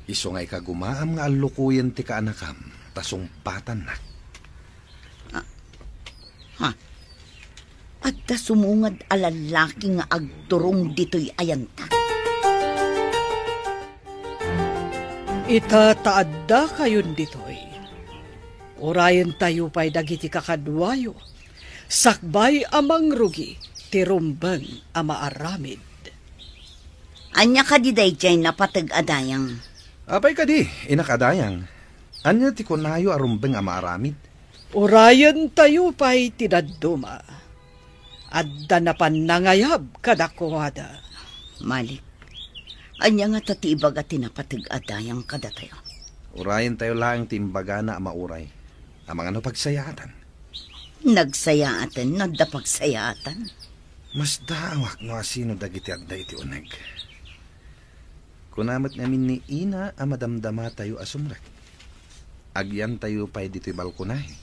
isu nga ikagumaam nga allukoyen ti kaanakam, ta sungpatannak. Ah, ha? Adda sumungad a lallaki nga agturong ditoy a yantag. Ita ta addakayon ditoy. Urayentayo pay dagiti kakaduayo, sakbay a mangrugi ti rumbeng a maaramid. Ania kadi daydiay napateg a dayang? Apay kadi, inak a dayang? Ania ti kunayo a rumbeng a maaramid? Urayentayo pay ti dadduma. Adda napan nangayab kadakuada. Malik, ania ngata ti ibaga ti napateg a dayang kadatayo? Urayentayo laeng ti imbagana a mauray. Amangan no pagsayaatan. Nagsayaaten no adda pagsayaatan. Masdaawak no asino dagiti adda iti uneg. Kuna met ngamin ni Ina a madamdamatayo a sumrek. Agyantayo pay ditoy balkonahe.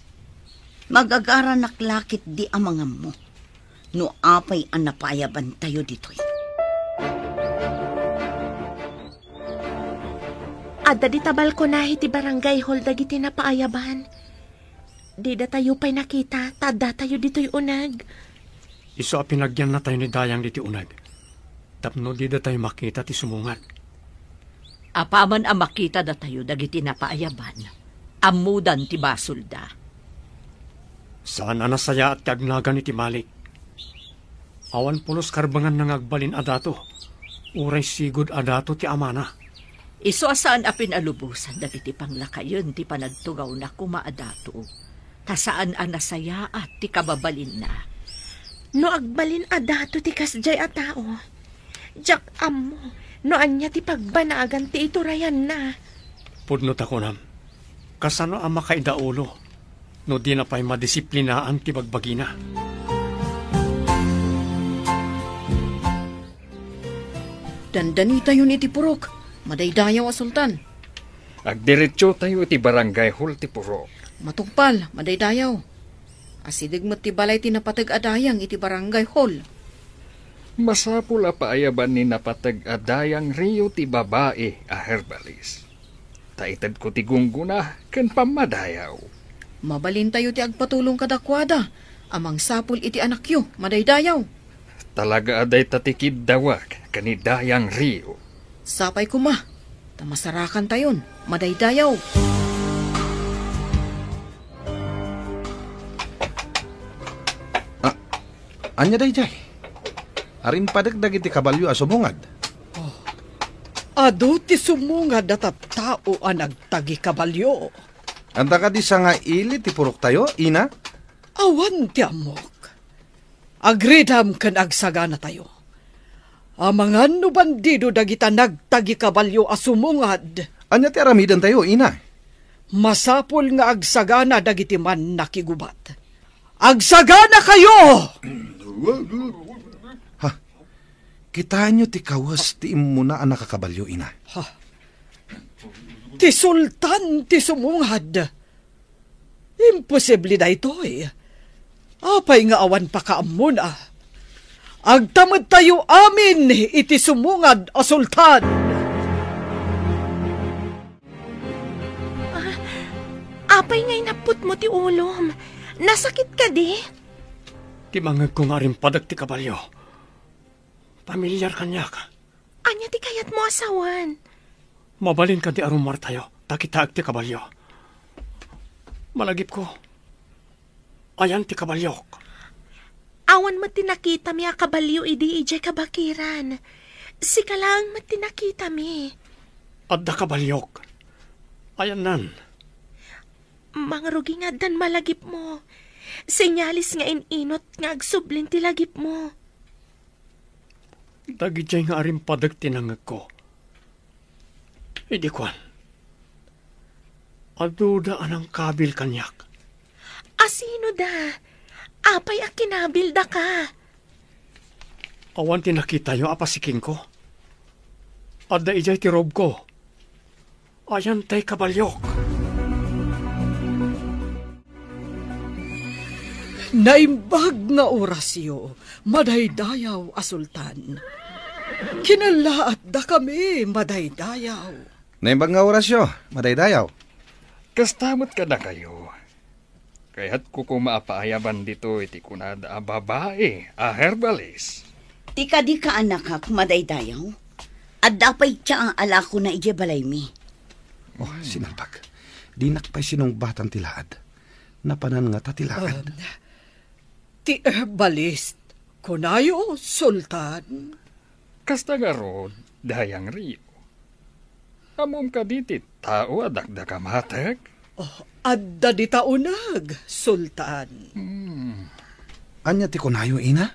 Magagaranak la ketdi a mangammo no apay a napaayabantayo ditoy. Adda dita balkonahe ti barangay hall dagiti napaayaban. Didatayo pay nakita, ta addatayo ditoy uneg. Isu a pinagyannatayo ni Dayang ditoy uneg, tapno didatayo makita ti sumungad. Apaman a makita datayo dagiti napaayaban, ammodan ti basolda. Saan a nasayaat ti agnagan iti Malik. Awan pulos karbenganna nga agbalin a dato, uray sigud a dato ti amana. Isu a saan a pinalubosan dagiti panglakayen ti panagtugawna koma a dato, ta saan a nasayaat ti kababalinna. No agbalin a dato ti kasdiay a tao, diak ammo no ania ti pagbanagan ti iturayanna. Pudno ta kunam, kasano a makaidaulo no dina pay madisiplinaan ti bagbagina? Dandanitayon iti purok, madaydayaw a sultan. Agdiretsotayo iti barangay hall ti purok. Matungpal, madaydayaw. Asideg met ti balay ti napateg a dayang iti barangay hall. Masapul a paayaban ni napateg a dayang Rio ti babai a herbalis. Ta itedko ti gunggona ken pammadayaw. Mabalintayo ti agpatulong kadakuada a mangsapul iti anakyo, madaydayaw. Talaga a dayta ti kiddawak ken ni Dayang Rio. Sapay koma, ta masarakantayon, madaydayaw. Ah, ania daydiay? Arimpadek dagiti kabalio a sumungad. Oh. Adu ti sumungad a tattao a nagtagikabalio. Adda kadi sangaili ti puroktayo, Ina? Awan ti ammok. Agridam ken agsaganatayo. Amangan no bandido dagita nagtagikabalio a sumungad. Ania ti aramidentayo, Ina? Masapul nga agsagana dagiti mannakigubat. Agsaganakayo! Ha? Kitaenyo ti kawes ti immuna a nakakabalio, Ina. Ha? Ti sultan ti sumungad. Imposible daytoy. Apay nga awan pakaammona? Agtamedtayo amin iti sumungad a sultan. Ah, apay nga inapputmo ti ulom? Nasakit kadi? Ti mangegko nga arimpadek ti kabalio. Pamilyar kaniak. Ania ti kayatmo a sawen? Mabalin kadi a rummuartayo, ta kitaek ti kabalio. Malagipko, ayan ti kabaliok. Awan met ti nakitami a kabalio idi idiay kabakiran. Sika laeng met ti nakitami. Adda kabaliok. Ayannan. Mangrugi nga addan malagipmo. Senyales nga in-inut nga agsublin ti lagipmo. Dagidiay nga arimpadek ti nangngegko. Idi kuan, aduda a nangkabil kaniak. Asino da? Apay a kinabil daka? Awan ti nakitayo a pasikingko. Adda idiay ti robko. Ayan tay kabaliok. Naimbag nga orasyo, madaydayaw a sultan. Kinallaat dakami, madaydayaw. Naimbag nga orasyo, madaydayaw. Kasta met kadakayo. Kayatko koma a paayaban ditoy ti kunada a babai a herbalis. Ti kadi kaanakak, madaydayaw? Adda pay ti aalakona idiay balaymi. Oh, sinalbag. Dinak pay sinungbatan ti laad. Napanan ngata ti lakad? Um, ti herbalist, kunayo, Sultan? Kasta ngarud, Dayang Rio. Ammom kadi ti tao a dakdak a mateg? Oh, adda dita uneg, Sultan. Hmm. Ania ti kunayo, ina?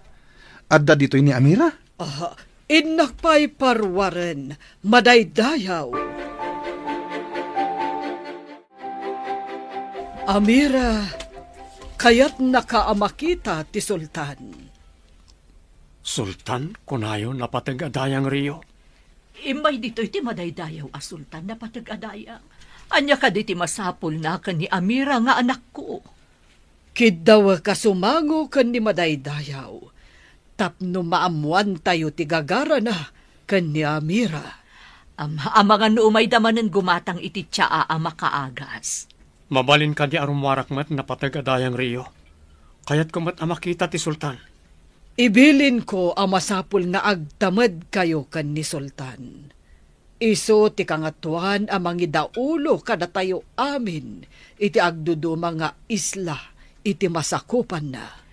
Adda ditoy ni Amira? Ah, innak pay paruaren, madaydayaw. Amira, kayatnaka a makita ti Sultan. Sultan, kunayo, napateg a Dayang Rio. Immay ditoy ti madaydayaw a Sultan, napateg a Dayang. Ania kadi ti masapulna ken ni Amira nga anakko? Kiddawek a sumango ken ni madaydayaw tapno maammoantayo ti gagarana ken ni Amira. Am-, amangan no umayda manen gumatang iti tsaa a makaagas. Mabalin kadi a rummuarak met, napateg a Dayang Rio. Kayatko met a makita ti Sultan. Ibilinko a masapul nga agtamedkayo ken ni Sultan. Isu ti Kangatoan a mangidaulo kadatayo amin iti agduduma nga isla iti masakupanna.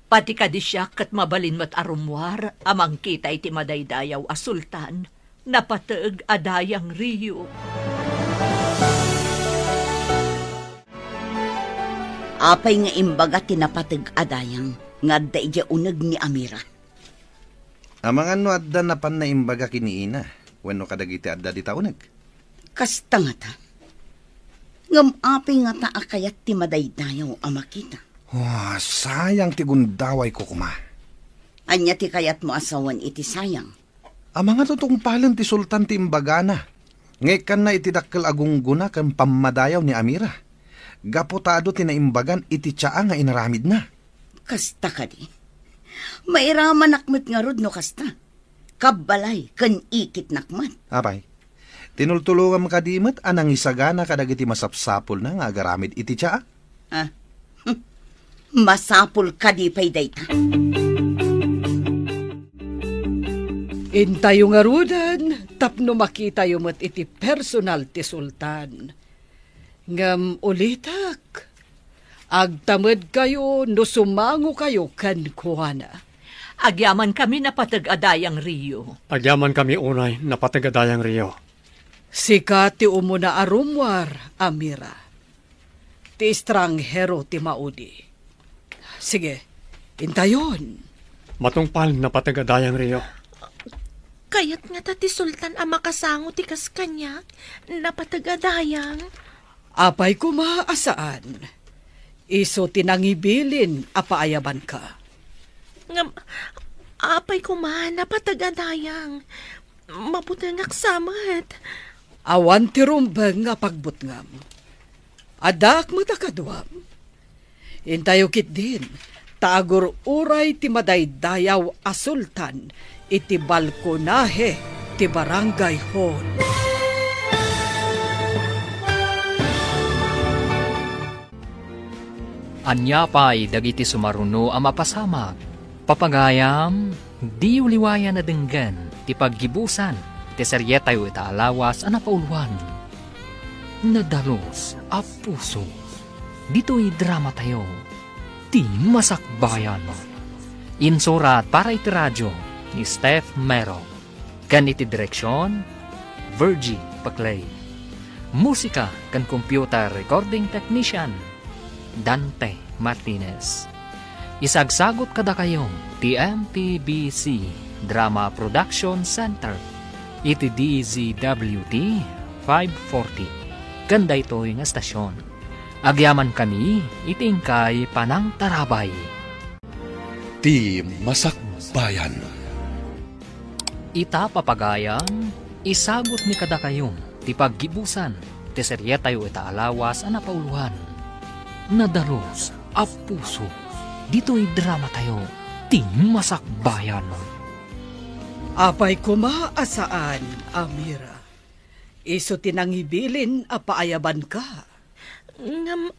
Pati kadi siak ket mabalin met a rummuar a mangkita iti madaydayaw a Sultan, napateg a Dayang Rio. Apay nga imbaga ti napateg a dayang nga adda idiay uneg ni Amira? Amangan no adda napan naimbaga ken ni ina wenno kadagiti adda dita uneg. Kasta ngata. Ngem apay ngata a kayat ti madaydayaw a makita? Wa, sayang ti gundawayko koma. Ania ti kayatmo a sawen iti sayang? Amangan no tungpalen ti Sultan ti imbagana nga ikkanna iti dakkel a gunggona ken pammadayaw ni Amira, gapu ta adu ti naimbagan iti tsaa nga inaramidna. Kasta kadi? Mairamanak met ngarud no kasta. Kabbalay ken ikitnak met. Apay, tinultulongam kadi met a nangisagana kadagiti masapsapulna nga agaramid iti tsaa? Ah, hmm. Masapul kadi pay dayta. Intayo ngaruden tapno makitayo met iti personal ti Sultan. Ngem ulitek, agtamedkayo no sumangokayo kenkuana. Agyamankami, napateg a Dayang Rio. Agyamankami unay, napateg a Dayang Rio. Sika ti umuna a rummuar, Amira. Ti estranghero ti maudi. Sige, intayon. Matungpal, napateg a Dayang Rio. Kayat ngata ti Sultan a makasango ti kas kaniak, napateg a Dayang. Apay koma a saan. Isu ti nangibilin a paayabanka. Ngem, apay koma, napateg a Dayang. Mabutengak sa met. Awan ti rumbeng nga pagbutngam. Addaak met a kaduam. Intayo ketdin, ta agur-uray ti madaydayaw a Sultan iti balkonahe ti Barangay Hall. Ania pay dagiti sumaruno a mapasamak? Papagayam, diyo liwayan a denggen ti paggibusan ti serietayo ita a lawas a napauloan. Nadalus a puso. Ditoy dramatayo, Ti Masakbayan. Insurat para iti radio ni Steph Mero. Ken iti direksion, Virgie Paclay. Musika ken computer recording technician, Dante Martinez. Isagsagut kadakayo ti M T B C Drama Production Center iti D Z W T five forty ken daytoy nga estasion. Agyamankami iti inkay panangtarabay. Ti Masakbayan. Ita, papagayam, isagutmi kadakayo ti paggibusan ti serietayo ita a lawas a napauloan. Nadalus a puso. Ditoy dramatayo, Ti Masakbayan. Apay koma a saan, Amira. Isu ti nangibilin a paayabanka. Ngem,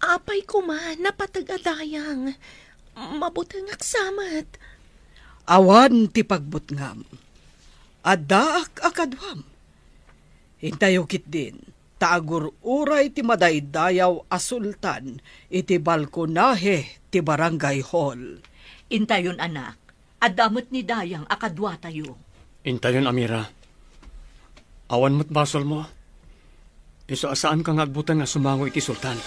apay koma, napateg a dayang. Mabutengak sa met. Awan ti pagbutngam. Addaak a kaduam. Intayo ketdin, ta agur-uray ti madaydayaw a sultan iti balkonahe ti barangay hall. Intayon, anak. Adda met ni Dayang a kaduatayo. Intayon, Amira. Awan met basolmo. Isu a saanka nga agbuteng a sumango iti sultan.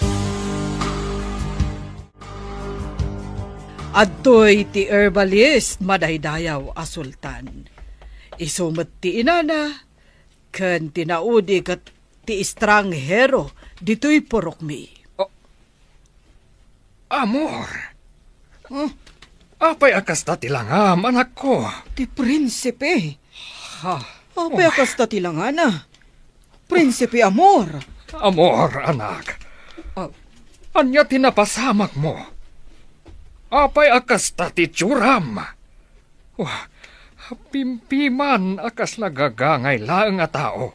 Adtoy ti herbalist, madaydayaw a sultan. Isu met ti inana, ken ti naudi ket ti estranghero ditoy purokmi. Oh, Amor! Hmm? Apay a kasta ti langam, anakko? Ti prinsipe. Ha? Apay a Oh. kasta ti langana? Prinsipe Amor. Amor, anak. Ah. Ania ti napasamakmo? Apay a kasta ti itsuram? Wah, pimpiman a kasla gagangay laeng a tao.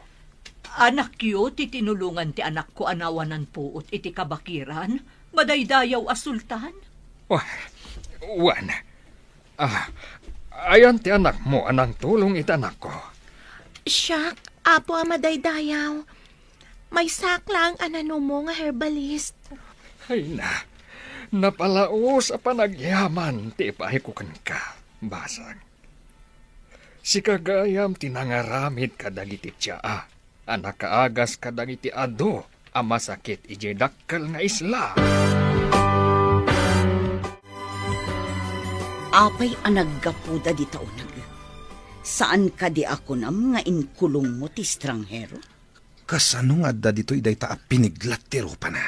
Anakyo ti tinulongan ti anakko a nawanan puot iti kabakiran, madaydayaw a sultan? Wah, wen. Ah, ayan ti anakmo a nangtulong iti anakko. Siak, Apo a madaydayaw. Maysaak laeng a nanumo nga herbalist. Ay na, napalaos a panagyaman ti ipaayko kenka, basang. Sika gayam ti nangaramid kadagiti tsaa a nakaagas kadagiti adu a masakit idiay dakkel nga isla. Apay a naggapuda dita uneg? Saan kadi a kunam nga inkulongmo ti estranghero? Kasano nga adda ditoy dayta a piniglat ti rupana?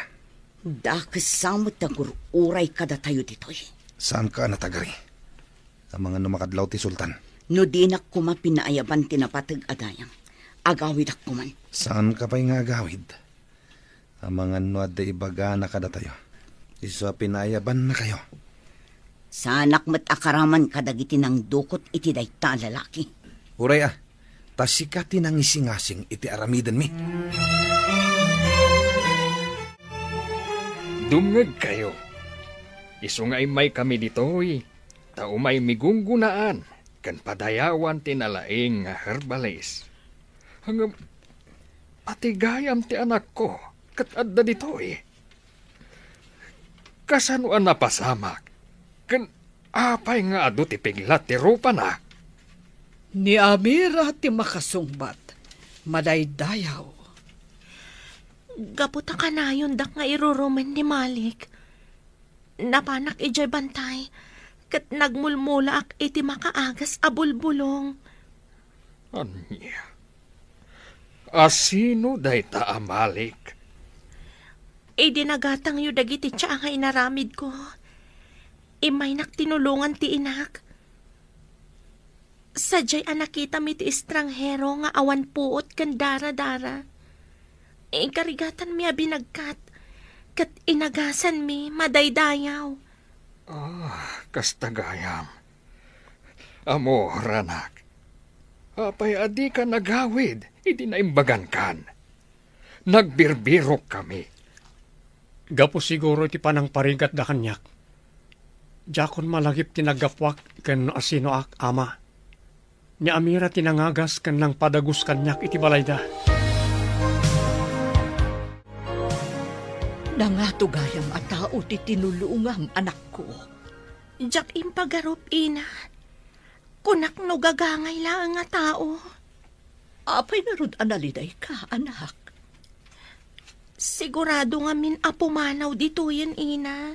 Dakes sa met a gur-uray kadatayo ditoy. Saanka a natagari? Amangan no makadlaw ti sultan. No dinak koma pinaayaban ti napateg a dayang, agawidak koman. Saanka pay nga agawid? Amangan no adda ibagana kadatayo. Isu a pinaayabannakayo. Saanak met a karaman kadagiti nangdukot iti dayta a lalaki. Uray a, ta sika ti nangisingasing iti aramidenmi. Dumngegkayo. Isu nga immaykami ditoy, ta umaymi gunggonaan ken padayawan ti nalaing nga herbalis. Ngem, ati gayam ti anakko ket adda ditoy. Kasano a napasamak? Ken apay nga adu ti piglat ti rupana? Ni Amira ti makasungbat, madaydayaw. Gapu ta kanayondak nga irurumen ni Malik, napanak idiay bantay ket nagmulmulaak iti makaagas a bulbulong. Ania? A sino dayta a Malik? Idi nagatangyo dagiti tsaa nga inaramidko, immaynak tinulongan ti inak. Sadiay a nakitami ti estranghero nga awan puot ken daradara, inkarigatanmi a binagkat ket inagasanmi madaydayaw. Ah, kasta gayam. Amor, anak, apay a dika nagawid idi naimbagankan? Nagbirbirokkami. Gapu siguro iti panangparigatda kaniak. Diakon malagip ti naggapuak ken no asinoak, ama. Ni Amira ti nangagas ken nangpadagus kaniak iti balayda. Nangato gayam a tao ti tinulongam, anakko. Diak impagarup, ina. Kunak no gagangay laeng a tao. Apay ngarud a nalidayka, anak? Sigurado ngamin a pumanaw ditoyen, ina.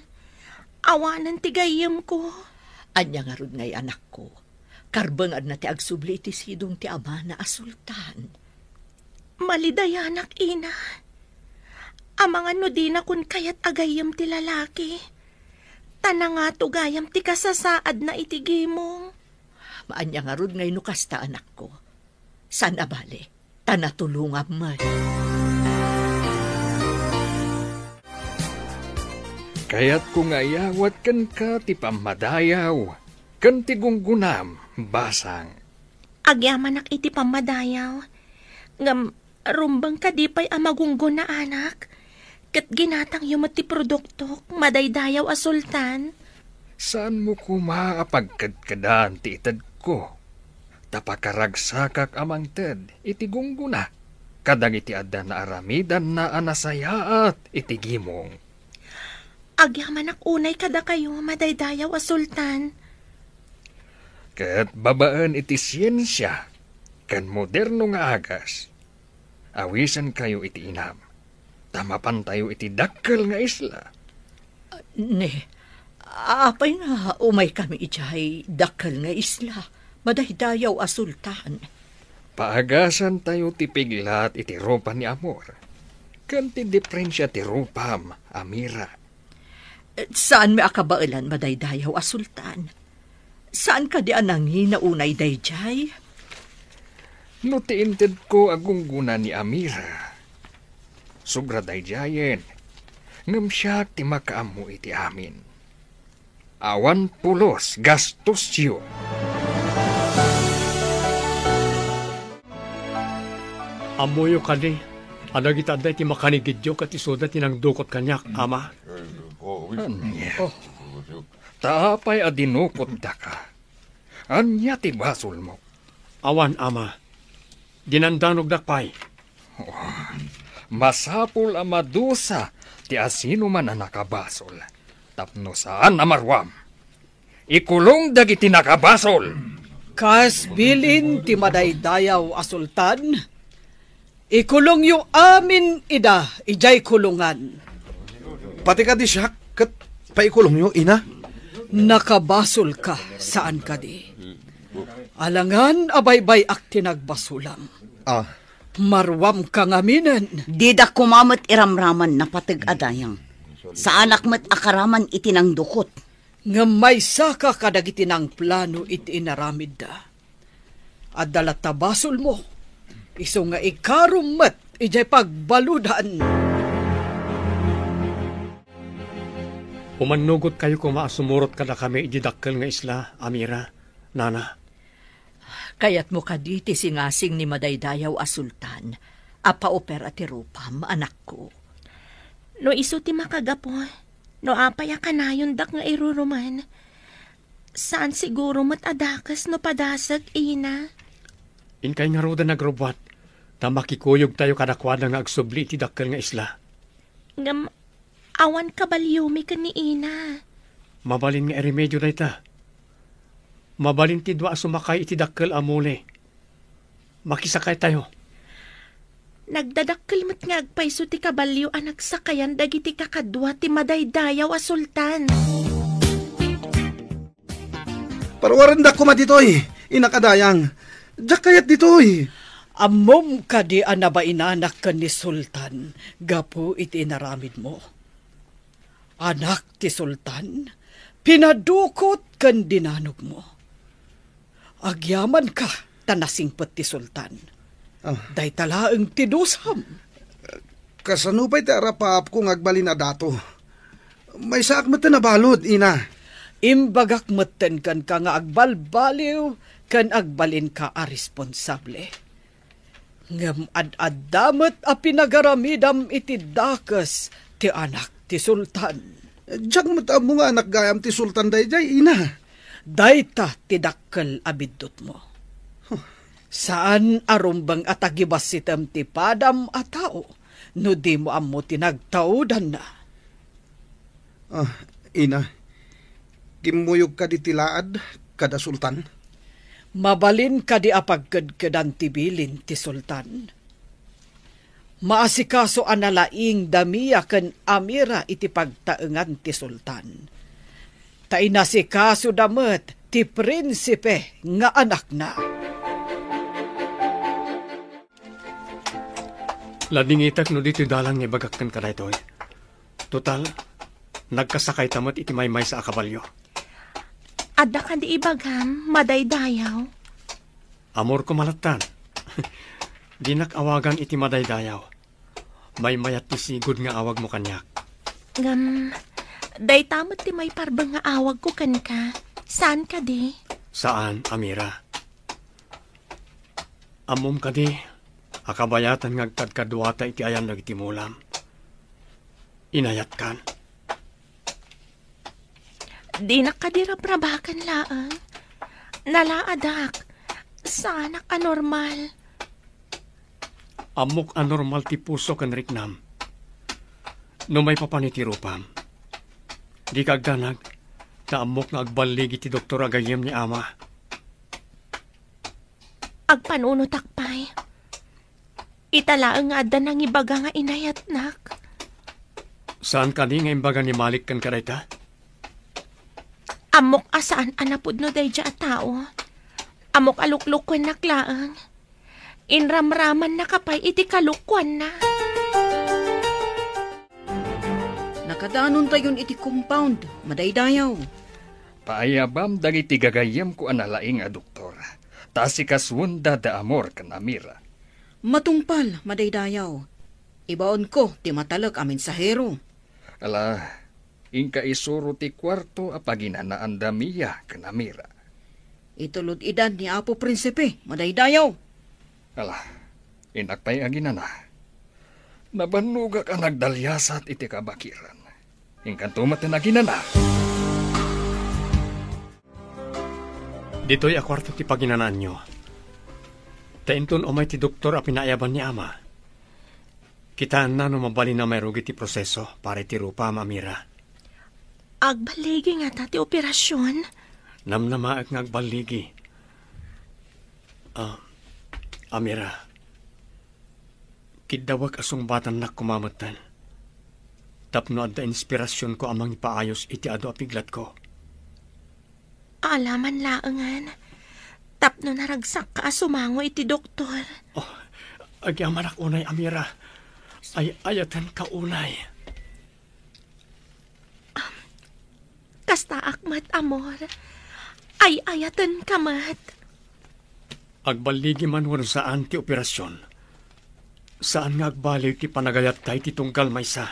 Awanen ti gayyemko. Ania ngarud ngay, anakko? Karbengna ti agsubli iti sidong ti amana a sultan. Malidayanak, ina. Amangan no dinakon kayat a gayyem ti lalaki. Ta nangato gayam ti kasasaadna iti gimong. Ania ngarud ngay no kasta, anakko? Saan a bale, ta natulongam met. Kayatko nga iyawat kenka ti pammadayaw ken ti gunggonam, basang. Agyamanak iti pammadayaw. Ngem, rumbeng kadi pay a magunggona, anak? Ket ginatangyo met ti produktok, madaydayaw a sultan? Saanmo koma a pagkedkedan ti itedko, ta pakaragsakak a mangted iti gunggona. kadagiti adda naaramidanna a nasayaat iti gimong. Agyamanak unay kadakayo, madaydayaw a sultan. Ket babaen iti siensia ken moderno nga agas, awisenkayo iti inam, ta mapantayo iti dakkel nga isla. Ne, apay nga umaykami idiay dakkel nga isla, madaydayaw a sultan? Paagasantayo ti piglat iti rupa ni Amor, ken ti diprensia ti rupam, Amira. Saanmi a kabaelan, madaydayaw a sultan? Saan kadi a nangina unay daydiay? No ti intedko a gunggona ni Amira, sobra daydiayen, ngem siak ti makaammo iti amin. Awan pulos gastosyo. Ammoyo kadi a dagiti adda iti makanigidyo ket isuda ti nangdukot kaniak, ama? Ania? Ta apay a dinukotdaka? Ania ti basolmo? Awan, ama. Dinandanogdak pay. Masapul a madusa ti asinoman a nakabasol tapno saan a maruam. Ikulong dagiti nakabasol. Kas bilin ti madaydayaw a sultan, ikulongyo amin ida idiay kulongan. Pati kadi siak, ket paikulongyo, ina? Nakabasolka, saan kadi? Alangan a baybay-ak ti nagbasolam. Ah. Maruamka ngaminen. Didak koma met iramraman napateg a dayang. Saanak met a karaman iti nangdukot. Ngem maysaka kadagiti nangplano iti inaramidda. Adda latta basolmo, isu nga ikarom met idiay pagbaludan. Umannugotkayo koma a sumurot kadakami idiay dakkel nga isla, Amira, nana. Kayatmo kadi ti singasing ni madaydayaw a sultan a paupera ti rupam, anakko? No isu ti makagapu, no apay a kanayondak nga iruruman, saan siguro met a dakes no padasek, ina. Inkay ngaruden agrubbuat, ta makikuyogtayo kadakuada nga agsubli iti dakkel nga isla. Ngem awan kabaliomi ken ni ina. Mabalin nga iremedio dayta. Mabalin ti dua a sumakay iti dakkel a muli. Makisakaytayo. Nagdadakkel met nga agpayso ti kabalio a nagsakayan dagiti kakadua ti madaydayaw a sultan. Paruarendak koma ditoy, inak a dayang. Diak kayat ditoy. Ammom kadi a nabainanak ken ni Sultan gapu iti inaramidmo? Anak ti Sultan, pinadukot ken dinanogmo. Agyamanka ta nasingpet ti Sultan. Ah. Dayta laeng ti dusam. Kasano pay ti arapaapko nga agbalin a dato? Maysaak metten a balud, ina. Imbagak metten kenka nga agbalbaliw ken agbalinka a responsable. Ngem ad-adda met a pinagaramidam iti dakes ti anak ti sultan. Diak met ammo nga anak gayam ti sultan daydiay, ina. Dayta ti dakkel a biddutmo. Huh. Saan a rumbeng a tagibassitem ti padam a tao no dimo ammo ti nagtaudanna. Ah, ina, kimmuyog kadi ti laad kada sultan? Mabalin kadi a pagkedkedan ti bilin ti sultan? Maasikaso a nalaing da Mia ken Amira iti pagtaengan ti sultan. Ta inasikasoda met ti prinsipe nga anakna. Ladingitek no ditoy dalan nga ibagak kenka daytoy. Total, nagkasakayta met iti maymaysa a kabalio. Adda kadi ibagam, madaydayaw? Amorko malattan. Dinak awagan iti madaydayaw. Maymayat ti sigud nga awagmo kaniak. Ngem, dayta met ti maiparbeng nga awagko kenka. Saan kadi? Saan, Amira. Ammom kadi a kabayatan nga agkadkaduata iti ayan dagiti mulam? Inayatkan. Dinak kadi rabrabaken laeng. Nalaadak. Saanak a normal. Ammok a normal ti puso ken riknam. No maipapan iti rupam, dika agdanag, ta ammok nga agballigi ti doktor a gayyem ni ama. Agpanunotak pay. Ita laeng nga adda nangibaga nga inayatnak. Saan kadi nga imbaga ni Malik kenka dayta? Ammok a saan a napudno daydiay a tao. Ammok a luklukuennak laeng. Inramramannaka pay iti kalukuanna. Nakadanontayon iti compound, madaydayaw. Paayabam dagiti gagayyemko a nalaing a doktor, ta asikasuenda da Amor ken Amira. Matungpal, madaydayaw. Ibaonko ti matalek a mensahero. Ala, inka isuro ti kuarto a paginanaanda Mia ken Amira. Itulod idan ni Apo Prinsipe, madaydayaw. Ala, innak pay aginana. Nabannogak a nagdaliasat iti kabakiran. Inkanto met ti naginana. Ditoy a kuarto ti paginanaanyo. Ta inton umay ti doktor a pinaayaban ni ama, kitaenna no mabalin a mairugi ti proseso para iti rupam, Amira. Agballigi ngata ti operasion? Namnamaek nga agballigi. Ah, Amira, kiddawek a sungbatannak koma metten tapno adda inspirasionko a mangipaayos iti adu a piglatko. Alaman laengen tapno naragsakka a sumango iti doktor. Oh, agyamanak unay, Amira. Ay-ayatenka unay. Kastaak met, Amor. Ay-ayatenka met. Agballigi man wenno saan ti operasion, saan nga agbaliw ti panagayatta iti tunggal maysa.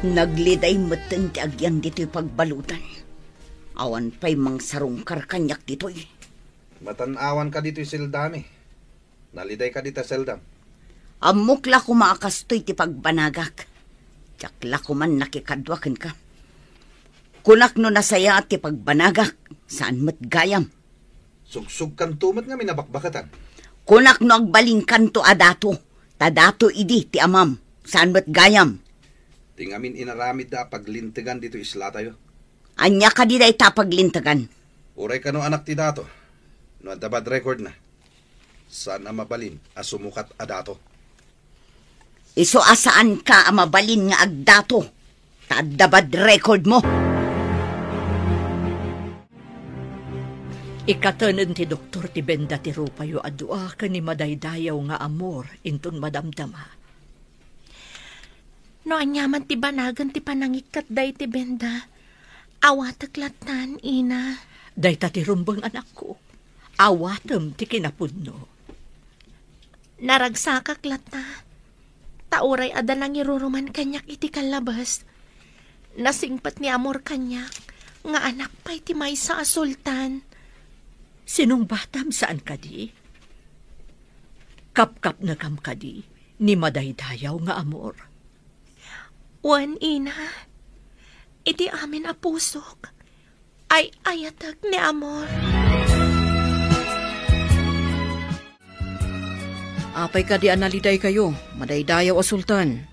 Nagliday metten ti agyan ditoy pagbaludan. Awan pay mangsarungkar kaniak ditoy. Matan-awanka ditoy seldami. Nalidayka dita seldam. Ammok la koma a kastoy ti pagbanagak. Diak la koman nakikadua kenka. Kunak no nasayaat ti pagbanagak, saan met gayam. Sugsugkanto met ngamin a bakbakatan. Kunak no agbalinkanto a dato, ta dato idi ti amam, saan met gayam. Ti ngamin inaramidda a paglintegan ditoy islatayo. Ania kadi dayta a paglintegan? Uray kano anak ti dato, no adda bad record na. Saan a mabalin a sumukat a dato. Isu a saanka a mabalin nga agdato, ta adda bad record mo. Ikatenen ti doktor ti benda ti rupayo a dua ken ni madaydayaw nga Amor inton madamdama. No aniaman ti banagen ti panangikkat dayta benda, awatek lattan, ina. Dayta ti rumbeng, anakko. Awatem ti kinapudno. Naragsakak latta, ta uray adda nangiruruman kaniak iti kallabas, nasingpet ni Amor kaniak nga anak pay ti maysa a sultan. Sinungbatam saan kadi? Kapkapnekam kadi ni madaydayaw nga Amor? Wen, ina, iti amin a pusok, ay-ayatek ni Amor. Apay kadi a nalidaykayo, madaydayaw a sultan?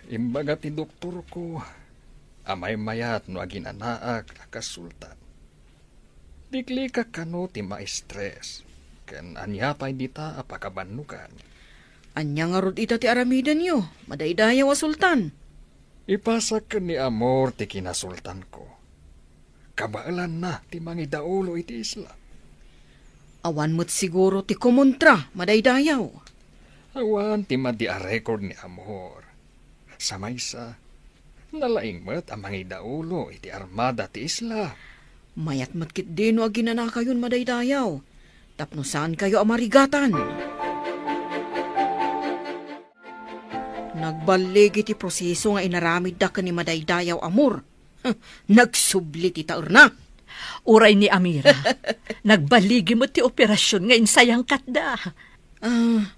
Imbaga ti doktorko a maymayat no aginanaak a kas sultan. Diklikak kano ti ma-stress, ken ania pay dita a pakabannogan. Ania ngarud ita ti aramidenyo, madaydayaw a sultan? Ipasak ken ni Amor ti kinasultanko. Kabaelanna ti mangidaulo iti isla. Awan met siguro ti kumontra, madaydayaw. Awan ti madi a record ni Amor. Sa maysa, nalaing met a mangidaulo iti armada ti isla. Mayat met ketdi no aginanakayon, madaydayaw, tapno saankayo a marigatan. Nagballigi ti proseso nga inaramidda ken ni madaydayaw Amor. Nagsubli ti taerna. Uray ni Amira, nagballigi met ti operasion nga insayangkatda. Ah,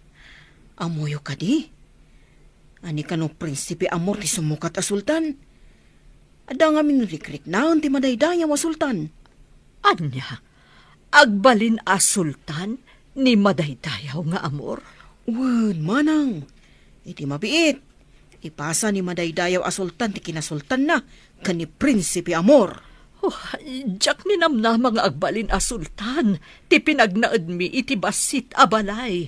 ammoyo kadi? Ania kano Prinsipe Amor ti sumukat a sultan? Adda ngamin rikriknaen ti madaydayaw a sultan. Ania? agbalin a sultan ni madaydayaw nga Amor? Wen, manang, iti mabiit, ipasa ni madaydayaw a sultan ti kinasultanna ken ni Prinsipe Amor. Oh, diak ninamnama nga agbalin a sultan ti pinagnaedmi iti bassit a balay.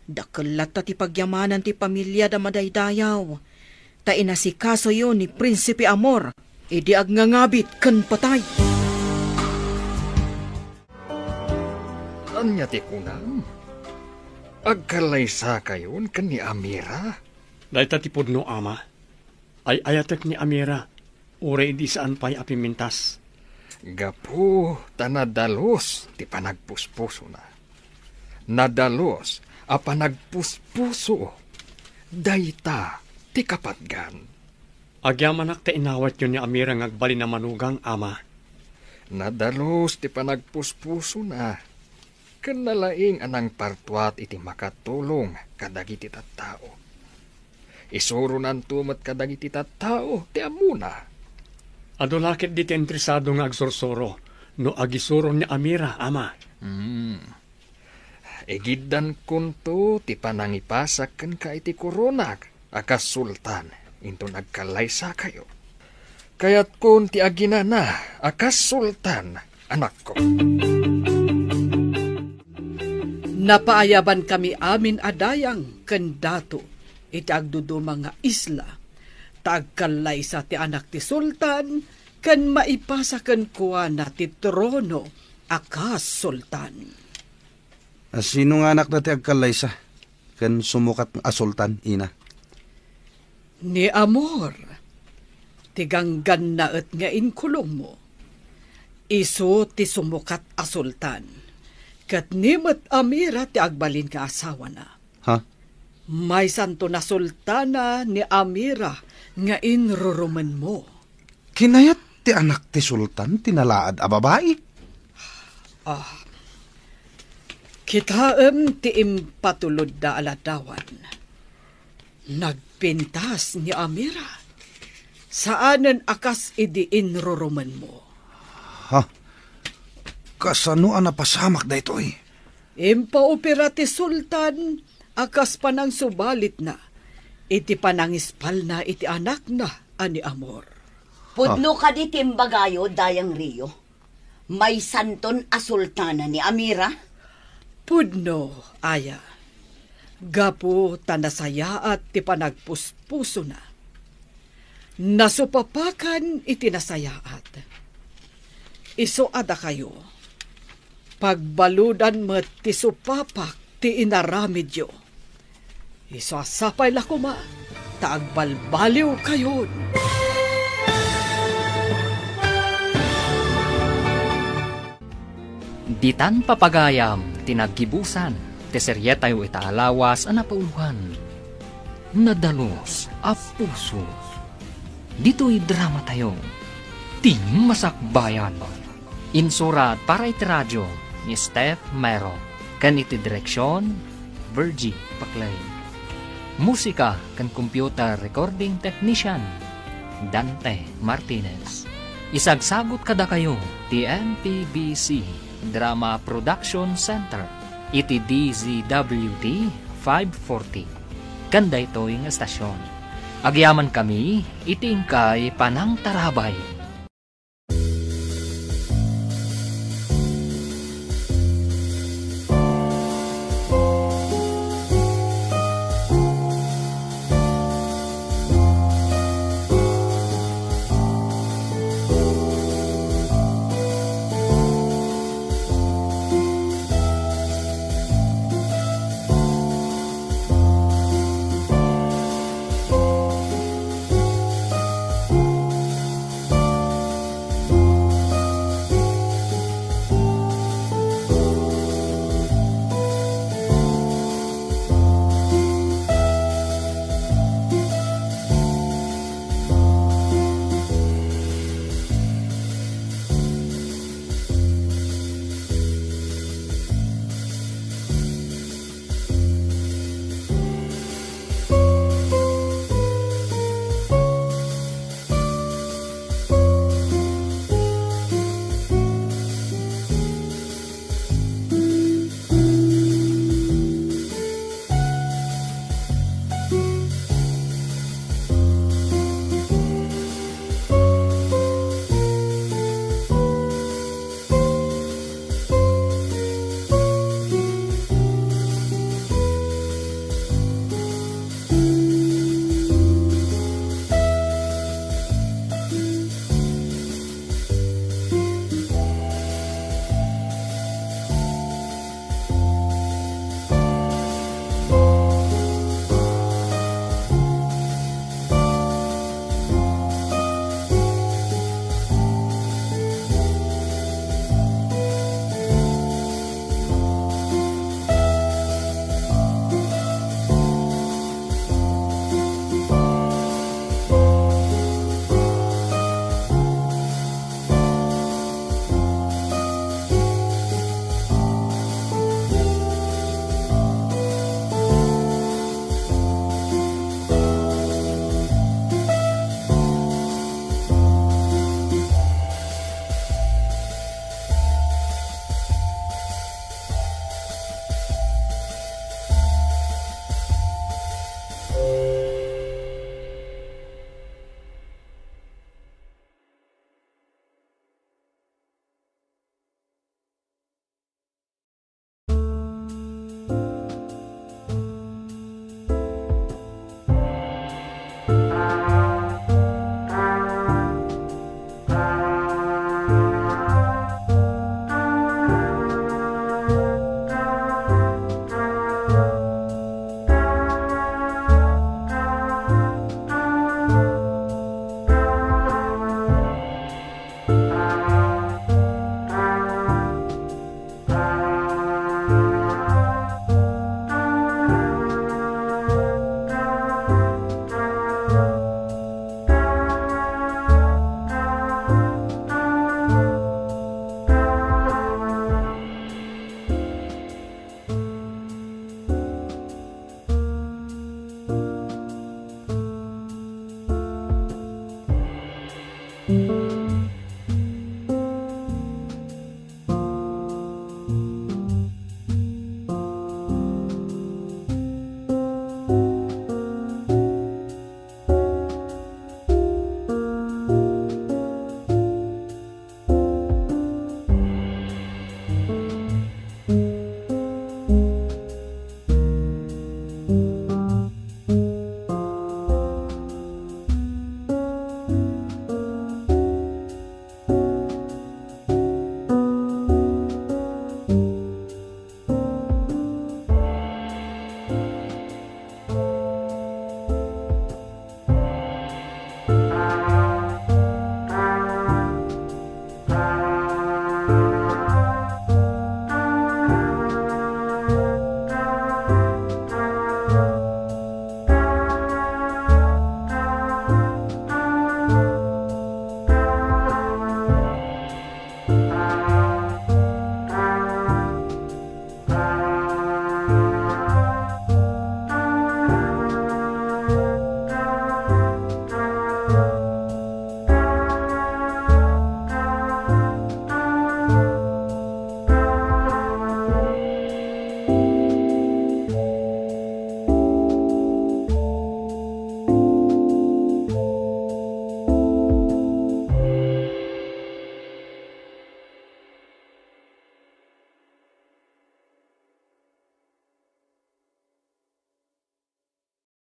Dakkel latta ti pagyamanan ti pamilia da madaydayaw, ta inasikasoyo ni Prinsipe Amor idi agngangabit ken patay. Ania ti kunam? Agkallaysakayon ken ni Amira? Dayta ti pudno, ama. Ay-ayatek ni Amira, uray idi saan pay a pimmintas. Gapu ta nadalus ti panagpuspusona. Nadalus a panagpuspuso. Dayta ti kapatgan. Agyamanak ta inawatyo ni Amira nga agbalin a manugang, ama. Nadalus ti panagpuspusona. Ken nalaing a nangpartuat iti makatulong kadagiti tattao. Isuronanto met kadagiti tattao ti ammona. Adu la ketdi ti interesado nga agsursuro no agisuro ni Amira, ama. Hmm. Igiddankonto ti panangipasak kenka iti koronak a kas sultan inton agkallaysakayo. Kayatkon ti aginana a kas sultan, anakko. Napaayabankami amin a dayang ken dato iti agduduma nga isla, ta agkallaysa ti anak ti sultan ken maipasa kenkuana ti trono a kas sultan. A sino nga anakda ti agkallaysa ken sumukat a sultan, ina? Ni Amor, ti ganggannaet nga inkulongmo. Isu ti sumukat a sultan. Ket ni met Amira ti agbalin nga asawana. Ha? Maysanto a sultana ni Amira nga inrurumenmo. Kinayat ti anak ti sultan ti nalaad a babai? Ah, kitaem ti impatulodda a ladawan. Nagpintas ni Amira. Saanen a kas idi inrurumenmo. Ha? Kasano a napasamak daytoy? Impaupira ti sultan a kas panangsubalitna iti panangispalna iti anakna a ni Amor. Pudno kadi ti imbagayo, Dayang Rio? Maysanton a sultana ni Amira? Pudno, aya. Gapu ta nasayaat ti panagpuspusona. Nasupapakan iti nasayaat. Isu a dakayo, pagbaludan met ti supapak ti inaramidyo. Isu a sapay la koma ta agbalbaliwkayon. Ditan papagayam ti naggibusan ti serietayo ita a lawas a napauluan, Nadalus a Puso. Ditoy dramatayo, Ti Masakbayan. Insurat para iti radio ni Steph Mero, ken iti direksion, Virgie Paclay. Musika ken computer recording technician, Dante Martinez. Isagsagut kadakayo ti M P B C Drama Production Center iti D Z W T five forty. Ken daytoy nga estasion, agyamankami iti inkay panangtarabay.